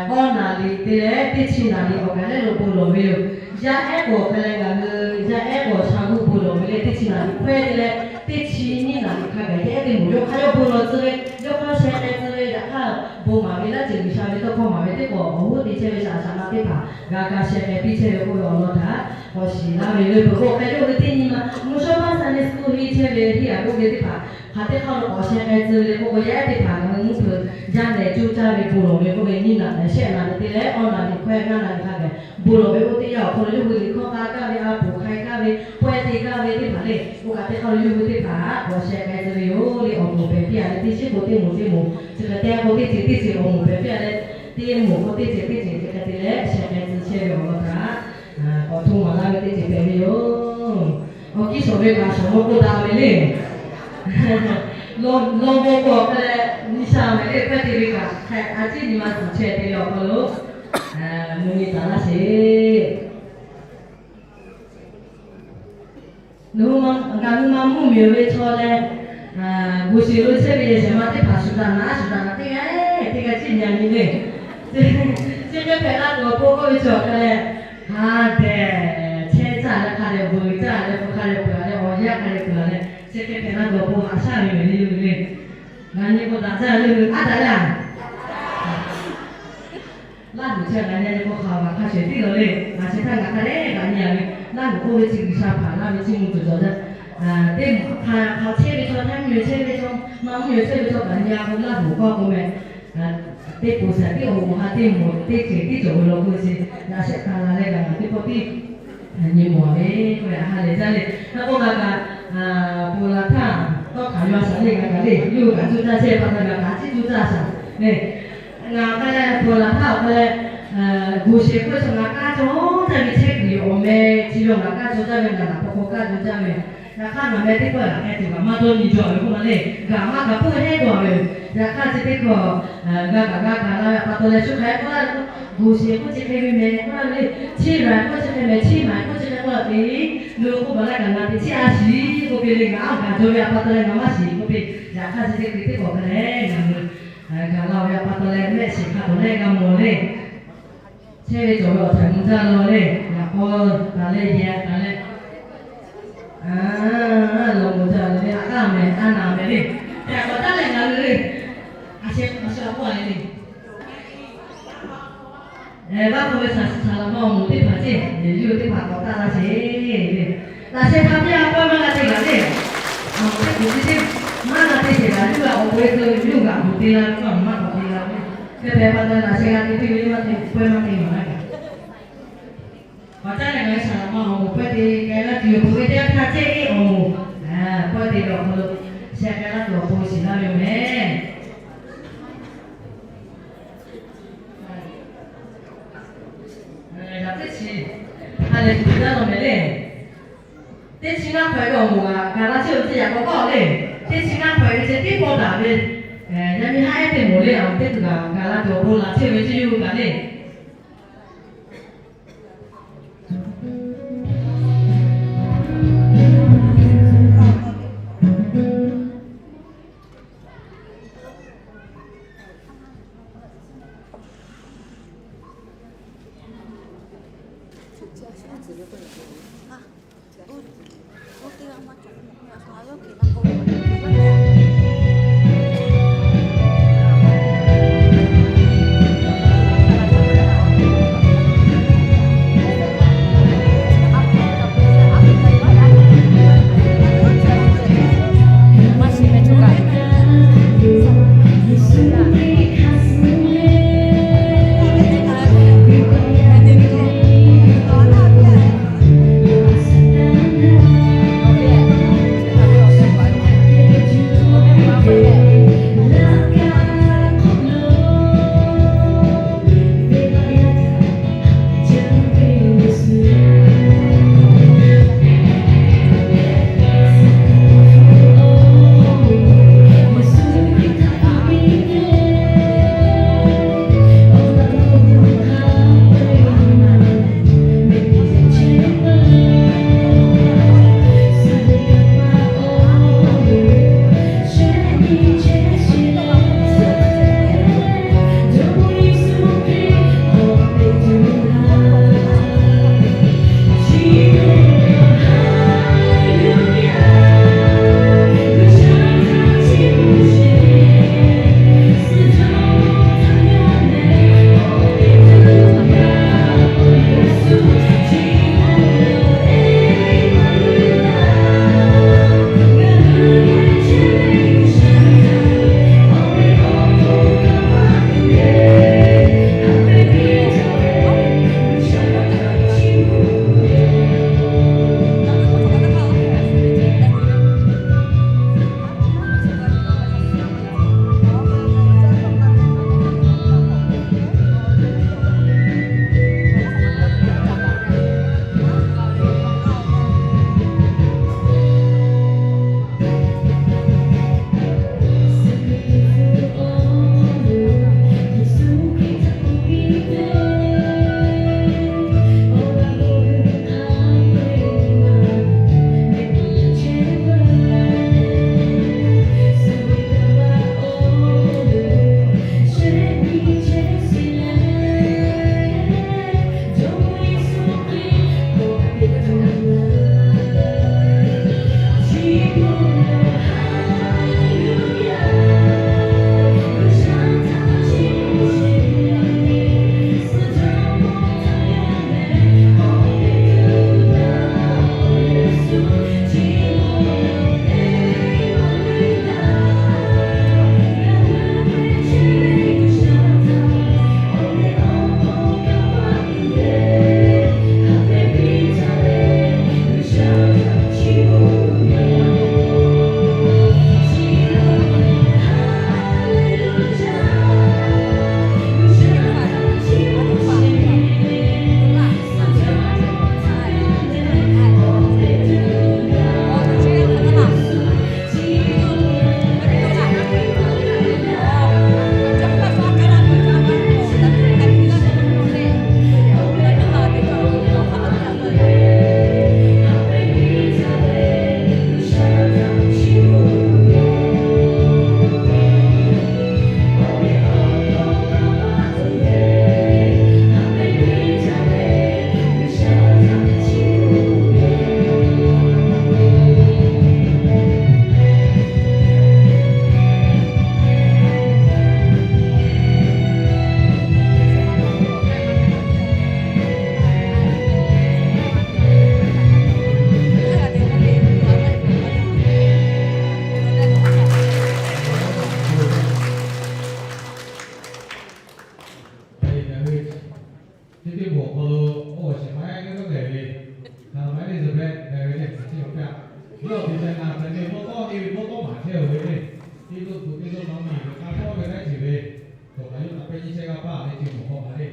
k'awˇ naˍ liꞈ te leh teˇ chi naˍ liꞈ awˬ kaˬ lehˉ lo bon lawˬ ve yoˬ. Yaˇ ehˉ k'o awˬ hk'a leh ngaˬ hui yaˇ ehˉ k'o shaˍ g'uˇ bon lawˬ ve leh teˇ chi naˍ liꞈ hkawehˇ te leh teˇ chi nyiˇ naˍ liꞈ hk'a gaˬ yaˇ ehˉ teˇ moˍ yawˇ hk'aˇ yawˇ bon lawˬ tcuh ve, yawˇ hk'aˇ sheh k'ai tcuh ve, yaꞈ hk'aˇ bon maˍ ve laˇ ceuˬ G'uiˬsha ve tawˇ hkawˇ maˍ ve teˇ k'awꞈ awˬ hoˉ te chehˇ ve shaˍ shaˍ ma teˇ hpaˍ g'a ga sheh k'ai piˇ chehˇ ve k'oˆ ve awˬ lawn htaꞈ k'awꞈ shiˍ laˇ ve yoˬ. Peuˬ k'o hk'e yawˇ hui teˇ nyi ma mvuhˇ shawˉ maˇ Sunday school henˇ chehˇ ve henˇ a k'oˆ ve teˇ hpaˍ hk'aˬ teˇ hk'aˇ lo k'awꞈ sheh k'ai tcuh ve le k'oˆ k'o, yaˇ ehˉ teˇ hpaˍ ngaˬ hui mvuhˇ hpeuꞈ jaˇ leh coˇ caˇ ve bon lawˬ ve k'oˆ ve nyiˇ naˍ liꞈ shehˆ naˍ liꞈ te leh awˇ naˍ liꞈ hkawehˇ ngaˇ naˍ liꞈ hk'a gaˬ bon lawˬ ve oˇ teˇ yanˇ awˬ hk'aw lo yawˇ hui liꞈ hkawˇ k'a kaˇ ve, a poˍ hk'ai kaˇ ve, pawehˇ te kaˇ ve teˇ hpaˍ le. Oˇ kaꞈ teˇ hk'aˇ lo yawˇ hui teˇ hpaˍ k'awꞈ sheh k'ai tcuh ve yoˬ le. Awˬ moˍ pehˬ piˇ-a leh teˇ shiˉ k'o teˇ moˍ teˇ moˍ chi hk'e te k'o teˇ ceuˬ teˇ ceuˬ awˬ moˍ pehˬ piˇ-a leh, teˇ moˍ k'o teˇ ceuˬ teˇ ceuˬ chi hk'e te leh sheh k'ai tcuh chehˇ ve awˬ lawn htaꞈ k'awꞈ hto maˍ laˇ ve teˇ ceuˬ hpehꞈ ve yoˬ. Awˬ kiˇ shawˍ ve kaꞈ shawˍ maw k'oˆ daꞈ ve le. Law maw k'o awˬ hk'a leh nyi sha mehˍ le, hpehˇ te ve kaꞈ hk'e a ciˉ nyi ma tuˬ chehˇ te ve awˬ hk'aw lo mvuhˇ nyi taˍ laˇ sheˍ. Ngaˬ hui ma mvuhˇmiˬ ve chaw leh, g'uˬ sheˍ lo chehˇ ve yehˬ shehˍ ma teˇ hpaˍ shuˍ daꞈ naˍ, a shuˍ daꞈ naˍ teˇ g'aˇ teˇ g'aˇ ciˉ nyi a nyi le. Chi hk'e hpehꞈ la tuˬ awˬ pon k'oˆ ve chi awˬ hk'a leh, hk'a dehꞈ chehˇ caˇ leh hk'a dehꞈ veuꞈ caˇ leh hk'aw hk'a dehꞈ peuˬ-a leh awˬ yanˇ hk'a dehꞈ peuˬ-a leh, chi hk'e hpehꞈ la tuˬ awˬ pon haꞈ shaˉ ve mehˍ le yoˬ le. Ngaˬ nyi k'o daꞈ jaˇ le, a daꞈ le a. Laˇ huˍ chehˇ ngaˬ nyi a nyi k'o hk'aˬ kaꞈ hk'a shehˍ tiˉ lawˬ le. Ngaˬ shehˍ htaˇ ngaˬ hk'a dehꞈ kaꞈ nyi a ve, Laˇ huˍ k'oˆ ve chi G'uiˬsha hpaˍ laˇ ve chi mvuh tuˬ cawˬ jaˇ. Teˇ hk'aˬ hk'aˬ chehˇ ve chaw, htaˇ mvuhˇmiˬ chehˇ ve chaw, ma mvuhˇmiˬ chehˇ ve chaw kaꞈ nyi a k'o Laˇ huˍ k'oˆ k'oˆ meh, teˇ poˬ shaˍ tiˉ awˬ hoꞈ haˉ teˇ moˍ teˇ ceuˬ tiˉ cawˬ ve law k'o chi, yaꞈ shehˆ k'a la leh gaˬ ngaˬ teˇ pawˆ tiˉ nyi mawˬ ve k'oˆ ve a ha lehˬ jaˇ le. Hk'a k'oˆ kaꞈ kaꞈ, ponˬ laˬ htaˇ tawˇ hk'aˬ yaw a shaˍ le ngaˬ kaꞈ le, yawˇ hui kaꞈ cuˇ caˇ chehˇ pa taw ngaˬ kaꞈ a ciˉ cuˇ caˇ a shaˍ le. Ngaˬ hk'a leh ponˬ laˬ htaˇ awˬ hk'a leh, g'uˬ sheˍ k'oˆ ve chaw ngaˬ kaˇ cawˬ jaˇ ve chehˇ kuiˬ awˬ meh chi yawˇ ngaˬ kaˇ cawˬ jaˇ ve, ngaˬ laˬ hk'aw k'aˇ cawˬ jaˇ ve. Yaꞈ hk'aˇ ngaˬ meh teˇ pawˆ g'aꞈ k'ai tuˬ kaꞈ maˇ dawˇ nyi jaw ve k'oˆ ma le, g'aꞈ maˇ kaꞈ peuˇ hehˉ gaˬ ve. Yaꞈ hk'aˇ chi teˇ hkawˇ g'a kaꞈ g'a kaꞈ la ve a pa taw leh shu hk'aˬ hk'e k'oˆ laˇ ve k'o, g'uˬ sheˍ k'oˆ chi hk'e ve mehˍ k'oˆ laˇ ve le, chiˇ raˬ k'oˆ chi hk'e mehˍ, chiˇ maˍ k'oˆ chi hk'e k'oˆ laˇ ve, lo k'oˆ baˬ laˇ kaꞈ ngaˬ teꞈ chiˇ a shiˍ k'oˆ piˇ le, ngaˬ a gaˬ jaw ve a pa taw leh ngaˬ maˇ shiˍ k'oˆ piˇ. Yaꞈ hk'aˇ chi teˇ hkui teˇ hkawˇ hk'a leh ngaˬ hui gaˬ la ve a pa taw leh mehˆ shiˍ hk'a tawˍ leh g'a mawˬ le. Chehˇ ve cawˬ ve awˬ htaiˍ mvuh jaˇ law le, ngaˬ k'aw taˍ leh yehˬ taˍ leh, lawˬ mawˬ jaˇ ve le, a k'aˇ mehˍ a naˍ mehˍ le, hk'e k'awꞈ taˉ leh ngaˬ hui le, a sheh a sheh a k'oˆ a le le. Vaˇ hk'aw ve saˍ laꞈ ma awˬ moˍ teˇ hpaˍ ceˇ, yehˬ yuˇ teˇ hpaˍ k'awꞈ taˆ laˇ sheˍ le. Laꞈ sheh hk'a piˇ a pawehˇ maˇ g'a te gaˬ le. Awˬ teˇ kuˬ te teˇ maˇ g'a te sheˍ gaˬ yuˇ g'a k'awꞈ k'oꞈ e keu yuˇ g'aꞈ kuˬ te la ve maˇ maˇ k'awꞈ te la ve. Hk'e hpehꞈ pa taw laꞈ sheh g'a te piˇ ve maˇ te pawehˇ maˇ te maˍ laˇ kaꞈ. Awˬ caˉ leh ngaˬ hui saˍ laꞈ ma awˬ moˍ pawehˇ te k'ai laˇ tuˬ yoˬ. Peuˬ ve teˇ yanˇ htaˇ ceˇ e awˬ moˍ pawehˇ te ve awˬ hk'aw lo sheh k'ai laˇ tuˬ awˬ pon shiˍ laˇ ve yoˬ mehˍ. Yaꞈ teˇ chi ha lehˬ tuˬ jaˇ law mehˍ le. Teˇ chi ngaˇ hk'awꞈ ve awˬ moˍ g'a gaˬ la chehˇ ve teˇ yanˇ k'awꞈ k'oˆ le. Teˇ chi ngaˇ hk'awꞈ ve chi teˇ pawˆ daꞈ ve, yaˇ miˇ haˉ ehˉ teˇ moˍ le, a teˇ tuˬ kaꞈ gaˬ la tuˬ awˬ bon laˬ chehˇ ve teˇ yawˇ hui kaꞈ le. Chi teˇ bon awˬ hk'aw lo awˬ shiˍ maˇ heˆ k'oˆ leh ve, Elizabeth leh ve le, chi awˬ hk'aˇ yawˇ awˬ te leh ngaˬ hpehꞈ ve mawˇ tawˇ, teˇ ve mawˇ tawˇ maˍ chehˇ ve le. Teˇ to tuˬ teˇ to maˇ miˬ ve k'a tawˇ ve leh chi ve, cawˬ kaꞈ yawˇ htaꞈ pehˇ nyi chehˇ g'aˇ paˇ ve chi mawˬ hk'aw ma le.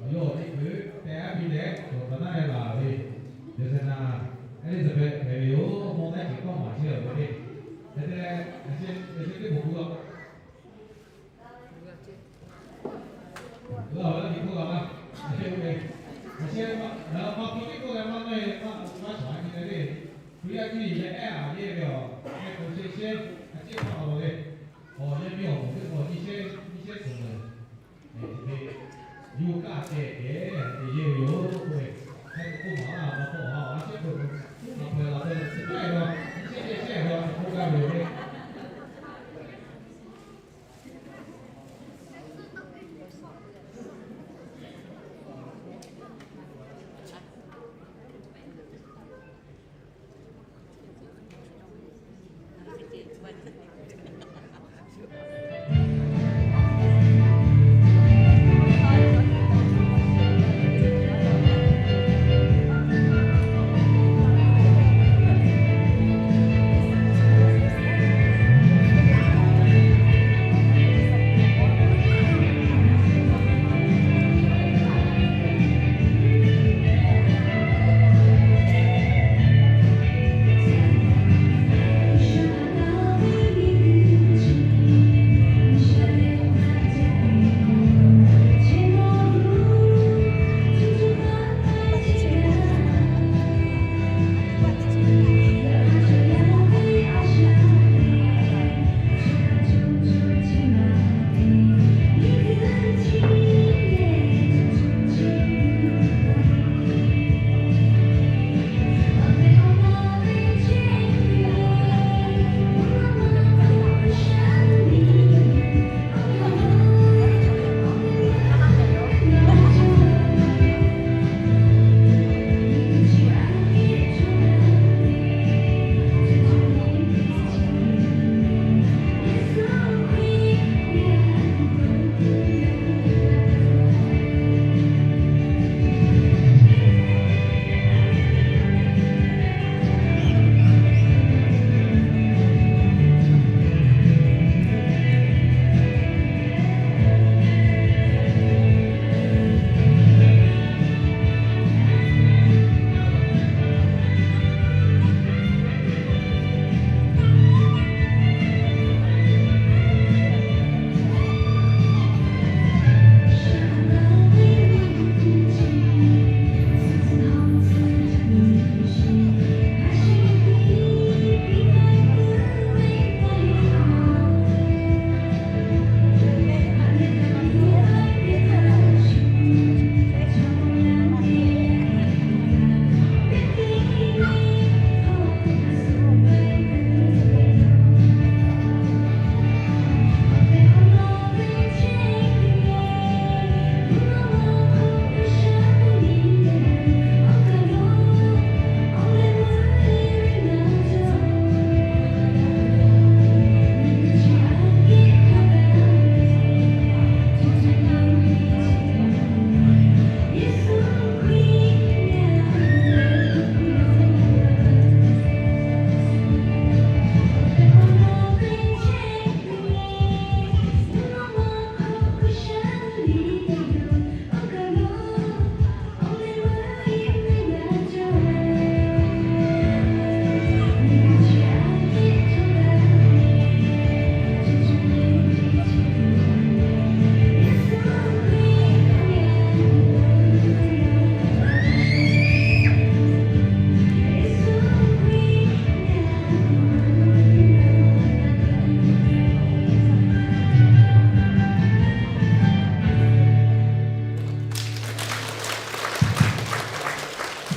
Awˬ yawˇ teˇ hkui tehꞈ a piˇ leh cawˬ kaꞈ naˉ leh laˬ ve, Yoˬ sehˍ naˍ, Elizabeth hpehꞈ ve Kawˇ maˍ chehˇ ve le. Hk'e te leh, a chi teˇ moˍ gu a, laˇ ve laˇ ve hkawˇ g'a laˇ. A chi ma, ma hpu teˇ kawˆ leh maˇ naˆ e maˇ maˇ shaˍ nyi leh le. Hkriꞈ yaˇ cuˇ yiˍ leh ehˉ a yeˇ ve awˬ, hk'e k'o shehˇ shehˇ a ciˉ hpaˇ a law le. Awˬ yaˇ miˇ awˬ moˍ teˇ hpaˍ nyiˇ shehˇ nyiˇ shehˇ suhˍ leh, yuˬ kaˇ kehˬ kehˬ te yeˇ ve yoˬ k'oˆ ve, hk'e k'o k'oˆ maˍ laˇ ma hpawˇ ha a shehˆ k'o, a hpawˇ la hpawˇ la chi kaˇ e la, nyiˇ shehˇ shehˇ shehˇ la k'oˆ gaˇ ve yoˬ le.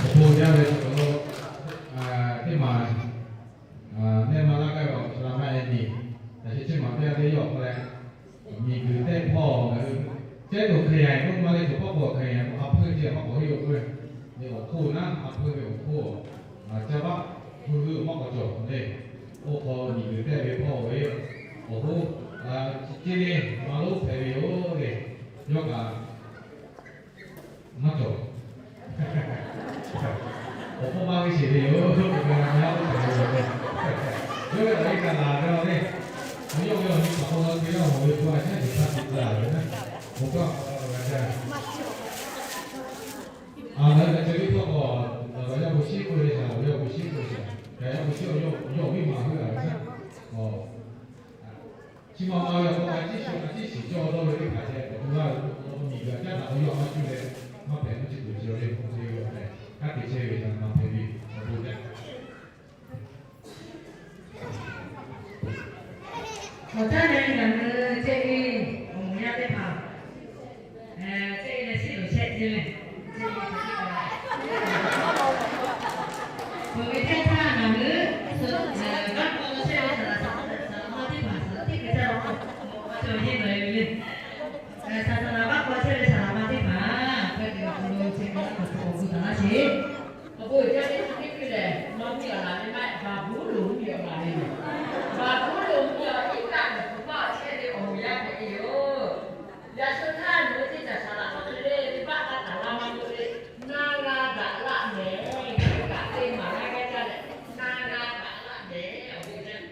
Awˬ bon jaˇ ve awˬ hk'aw lo, teˇ maˬ, neˇ maˇ laˇ gaˇ ve awˬ sha maˇ e nyi, a chi teˇ maˬ teˇ g'aˇ teˇ yawˇ k'oˆ leh, miˬguiˬ tehˇ hpawˇ ngaˬ hui cehˉ to hk'e yaꞈ k'oˆ maˇ le, cawˬ hpawˇ k'o hk'e yaꞈ k'o a hpeuˇ ceh maˇ k'awꞈ heˆ yoˬ k'oˆ ve, awˬ hk'oˆ naˉ a hpeuˇ ve awˬ hk'oˆ, ca vaˆ hpeuˇ ve awˬ maˇ k'awꞈ cawˬ le. Oˇ hk'aw miˬguiˬ tehˇ ve hpawˇ ve awˬ hk'oˆ, ceˇ le, maˇ lonˉ hpehꞈ ve yoˬ le. Yawˇ kaꞈ maˇ cawˬ. Awˬ hpawˇ maˇ g'uˇ sheˍ ve yoˬ. Yawˇ ve awˬ e kaꞈ laˬ ve le. Yawˇ ve awˬ nyi htaꞈ k'aw la te yaˇ awˬ ve hpu a shaˉ teꞈ hk'aˇ te laˬ ve na, awˬ hpawˇ a k'aw la ve g'a jaˇ. A, ngaˬ hui ca ve htawˇ k'o, ngaˬ yaˇ k'o shiˉ k'oˆ ve shaˍ, awˬ yaˇ k'o shiˉ k'oˆ ve shaˍ, ngaˬ yaˇ k'o shiˉ awˬ yaˇ awˬ Chi ma ma ve awˬ hk'aw kaꞈ ciˉ shuˍ kaꞈ ciˉ shiˍ cawˇ dawˇ ve teˇ hpaˍ ceh k'awꞈ tu laˇ ve, awˬ to miˬguiˬ htaꞈ caˉ daꞈ k'aw yawˇ maˇ cuˇ leh, maˇ hpehꞈ ve chi tuˬ chi awˬ leh hk'oˆ ve awˬ leh, kanˉ te chehˇ ve htaꞈ maˇ hpehꞈ ve awˬ bon leh. Awˬ caˉ leh ngaˬ hui chehˇ ve awˬ moˍ yaˇ teˇ hpaˍ, chehˇ ve leh shiˉ loˍ shehˆ ceh leh, peuˬ ve teˇ htaˇ ngaˬ hui, g'aˇ k'aw chehˇ ve saˍ laꞈ saˍ laꞈ ma teˇ hpaˍ saˍ laꞈ teˇ hkui caˇ la k'o, awˬ cawˬ yeˇ lawˬ e ve le. Saˍ saˍ laꞈ g'aˇ k'aw chehˇ ve saˍ laꞈ ma teˇ hpaˍ hpehꞈ ve awˬ hk'aw lo chi hk'e laˇ k'awꞈ hk'aw awˬ gu taˍ laˇ sheˍ. Awˬ bon uiˍ jaˇ ve chi teˇ hkui lehˬ, maˇ miˇ awˬ laˬ ve maˇ heˆ, Baˍbuˍlonˍ miˇ awˬ laˬ ve yoˬ. Baˍbuˍlonˍ miˇ awˬ iˉ kaˆ nawˬ hpfuhˇ maˇ awˬ chehˇ ve awˬ moˍ yaˇ hpehꞈ ve yoˬ. Yaꞈ shu htaˇ nawˬ hui teˇ caˬ saˍ laꞈ k'awꞈ te le ve baˆ k'aˇ taˍ la maˇ k'oˆ le, naˇ g'a daꞈ laˆ mehˍ. Kaꞈ te maˍ laˇ gaˇ jaˇ leh, naˇ g'a daꞈ laˆ mehˍ awˬ bon jaˇ.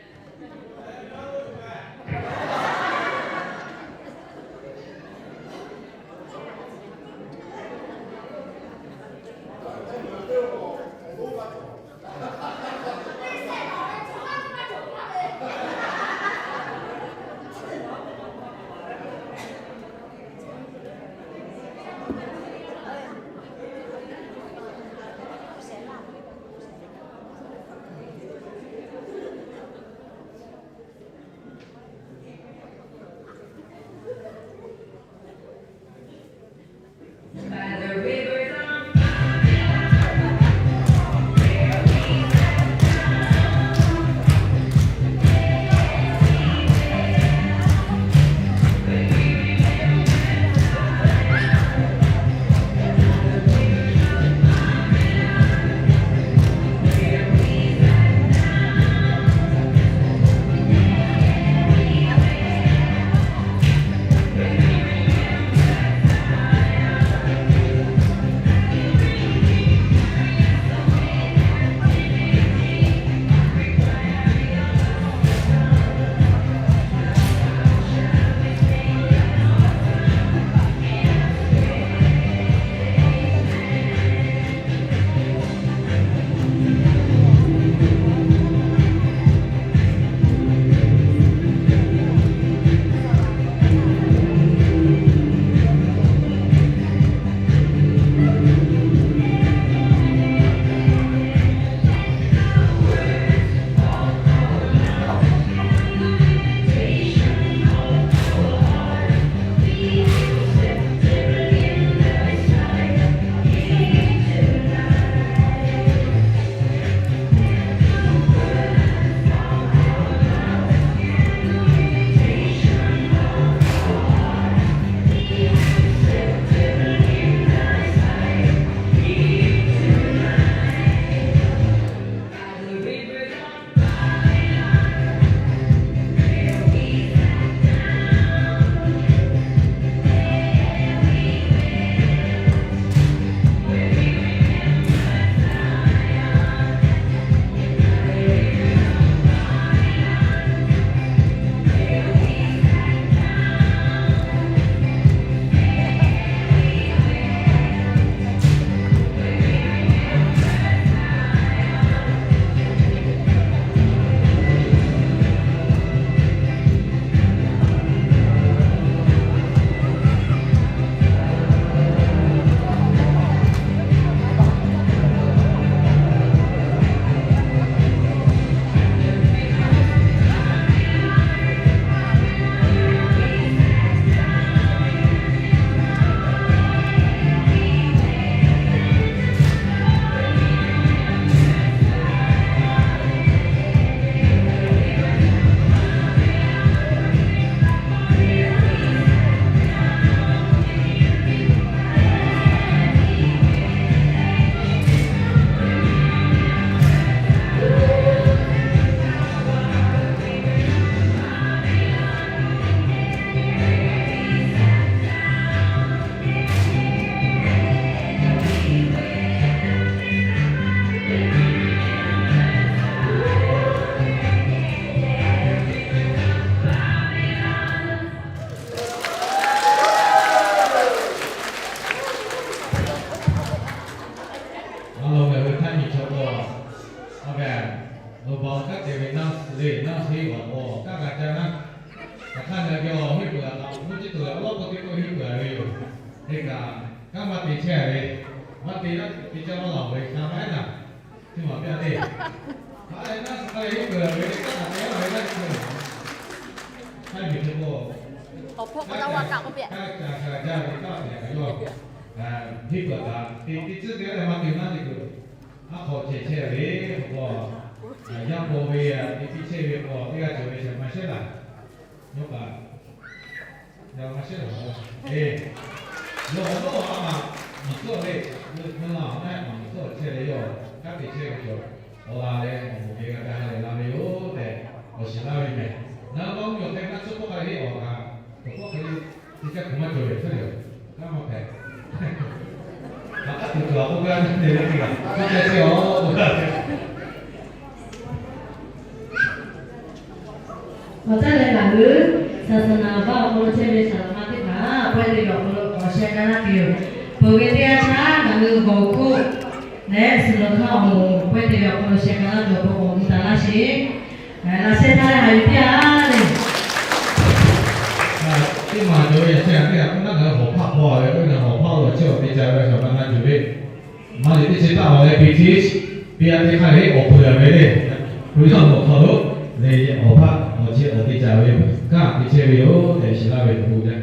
Aˬ, lo ngaˬ hui htaˇ nyi chaw k'o, a ve, lo baˬ kanˉ te ve naˇ le, naˇ sheˉ g'aꞈ k'o kanˉ g'a caˇ naˉ. Yaꞈ hk'aˇ ngaˬ hui awˬ henˇ peuˬ a, awˬ hk'aw lo chi tuˬ awˬ lawn k'o teˇ pawˆ henˇ peuˬ a ve yoˬ. Teˇ kaꞈ, kanˉ maˇ te chehˇ ve, maˇ te laˇ te ca maˇ laˬ ve hk'a maˇ heˆ naˍ, chi maˬ piˇ a te. Hk'a leh naˉ suh hk'a leh henˇ peuˬ a ve, kanˉ htaꞈ te laˇ ve laˇ ve, hk'a miˬ te k'o, awˬ hpawˇ k'o taˇ wa kaꞈ k'oˆ piˇ, kanˉ ca sha jaˇ ve kanˉ te a ve yoˬ. Henˇ peuˬ kaꞈ te teˇ tcuhˉ te leh maˇ te naˉ te tuˬ, aˉ hk'aw ceh chehˇ ve k'o, yaˇ paw ve te piˇ chehˇ ve k'o, teˇ g'aˇ cawˬ ve shaˍ maˇ shehˉ laˬ. Yawˇ kaꞈ, yaˇ maˇ shehˉ laˬ. Eˬ, yawˇ awˬ lawˉ a maˬ miˬ tcuhˉ le, mvuhˇ naw a maˇ miˬ tcuhˉ chehˇ leh yawˇ kanˉ te chehˇ ve cawˬ. Awˬ laˬ leh awˬ moˍ ve g'a ga leh la ve yoˬ tehꞈ awˬ shiˍ laˇ ve mehˬ. Ngaˬ hui maˇ mvuhˇ miˬ awˬ hk'e maˇ tcuhˉ k'oˆ k'ai le awˬ kaꞈ, awˬ hk'aw hk'e le, teˇ caˇ kuˬ maˇ cawˬ ve hk'e le, kanˉ maˇ hpehꞈ. Maˇ k'aˉ tuˬ tuˬ a k'oˆ gaˇ ve te le teˇ g'aˇ k'oˆ ca chehˇ a. Awˬ caˉ leh ngaˬ hui saˍsaˍnaˍ baˆ awˬ hk'aw lo chehˇ ve saˍlaˍ ma teˇ hpaˍ pawehˇ te ve awˬ hk'aw lo awˬ sheh ga laˇ tuˬ yoˬ. Peuˬ ve teˇ yanˇ htaˇ ngaˬ hui g'awˬ hk'oˆ leh suhˍ lawˬ hk'aˇ awˬ moˍ pawehˇ te ve awˬ hk'aw lo sheh ga laˇ tuˬ awˬ pon k'awꞈ gu taˍ laˇ sheˍ. Laꞈ sheh htaˇ leh haꞈ yuˬ piˇ a le. Teˇ maˬ cawˬ ve yaꞈ sheh a teˇ g'aˇ k'oˆ naˉ ngaˬ hui hawˍ hpaˇ hpaw a ve k'oˆ ve, hawˍ hpaˇ lo chehˇ awˬ te ca ve shaˍ ma na tuˬ ve, maˇ liꞈ teˇ chi taˆ awˬ leh piˇ tiˉ, piˇ a teˇ hk'aˇ ve awˬ peuˬ a ve le. Hpu yawˇ awˬ hk'aw lo leh awˬ hpaˇ awˬ chi awˬ te ca ve kanˉ te chehˇ ve yoˬ tehꞈ shiˍ laˇ ve k'o jaˇ.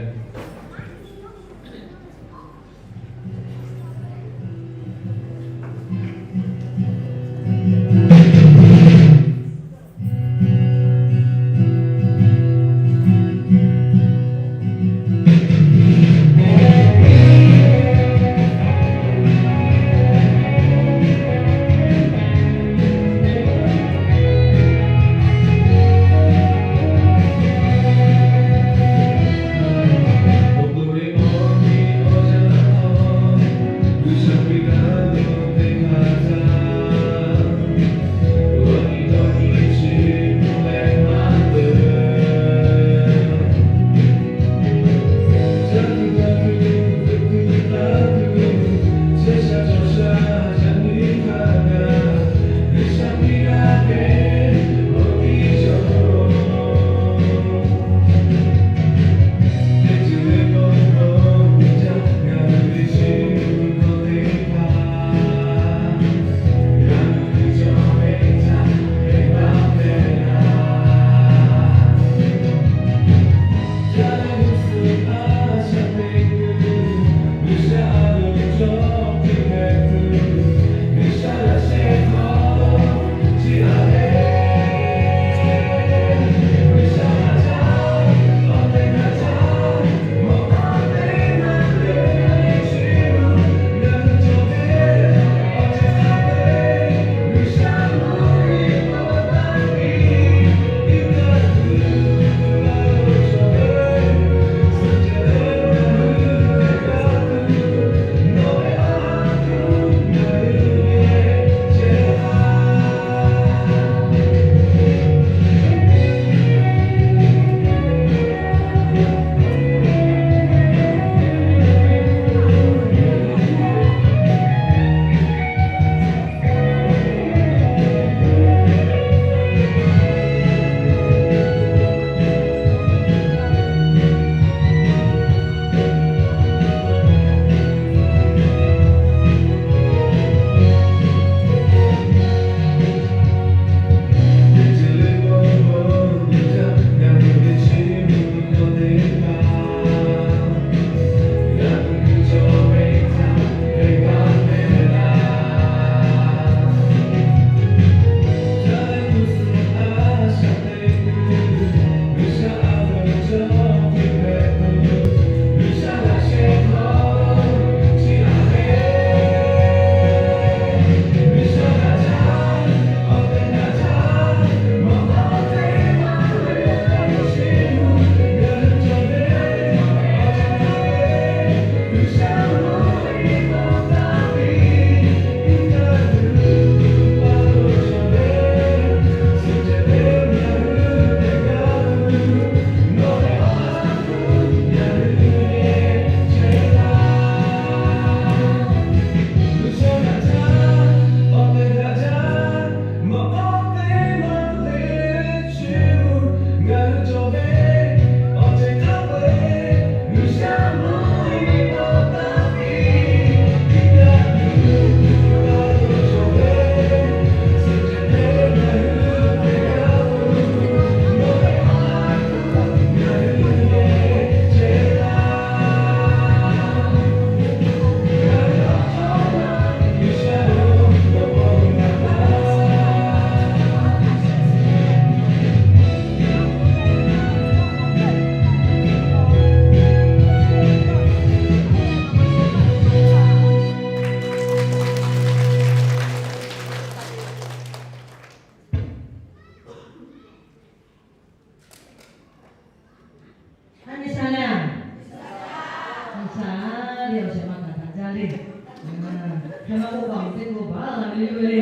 Awˬ teˇ hk'oˆ baˬ la ve yoˬ le.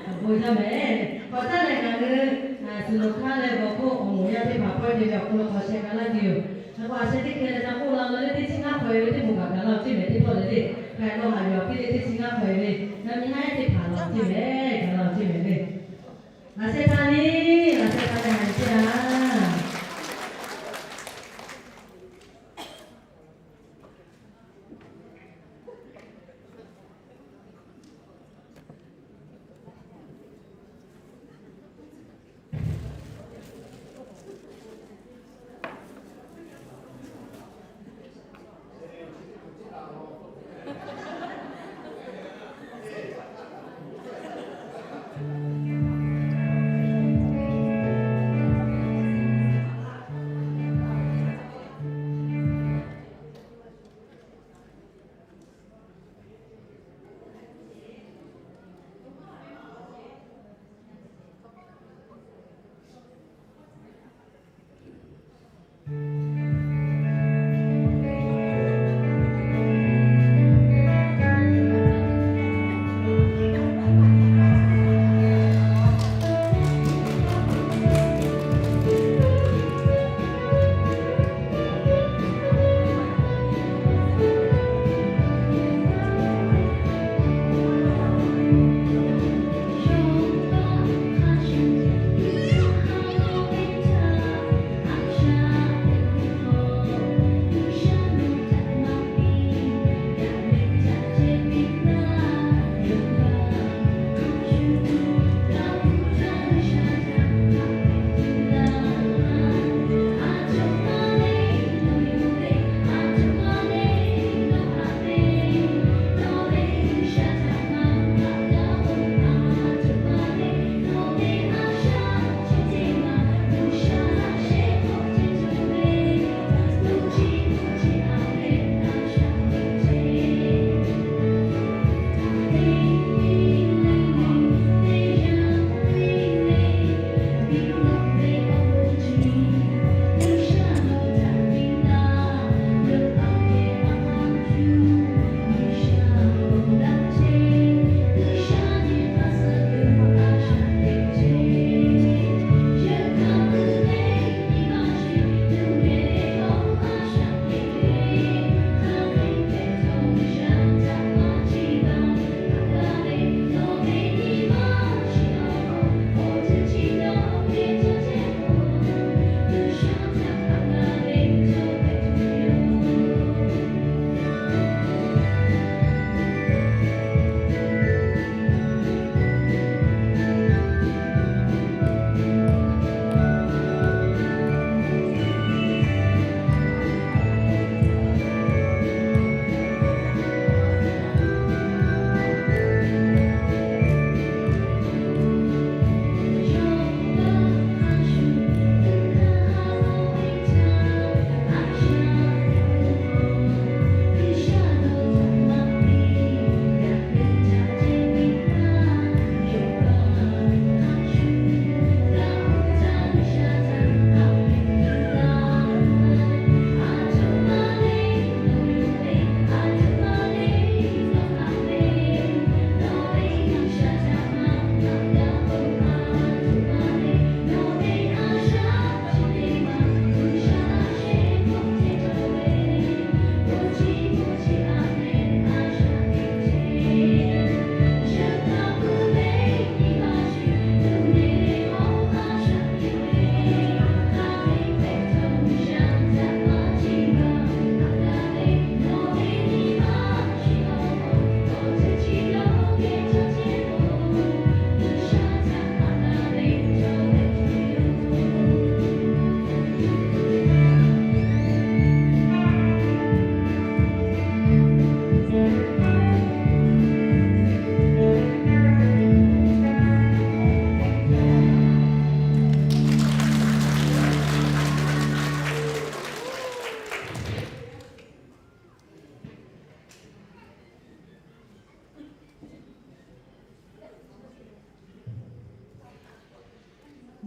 Awˬ bon jaˇ mehˍ. K'awꞈ caˉ leh ngaˬ hui suhˍ loꞈ hkanˇ leh gawˬ hk'oˆ awˬ moˍ yaˇ teˇ hpaˍ pawehˇ te ve awˬ hk'aw lo k'awꞈ sheh k'ai laˇ tuˬ yoˬ. Hk'e k'o a sheh teˇ hkeh leh ca k'oˆ la lo le, teˇ chi ngaˇ hk'aw e ve teˇ moˍ kaꞈ gaˬ la awˬ ceˇ mehˍ teˇ pawˆ leh le. Hk'e k'o haꞈ yuˬ a piˇ le teˇ chi ngaˇ hk'aw e ve, yaˇ miˇ haˉ ehˉ teˇ hpaˍ la awˬ ceˇ mehˍ, gaˬ la awˬ ceˇ mehˍ le. A sheh htaˇ neˇ, a sheh htaˇ neˇ haꞈ yuˬ piˇ a.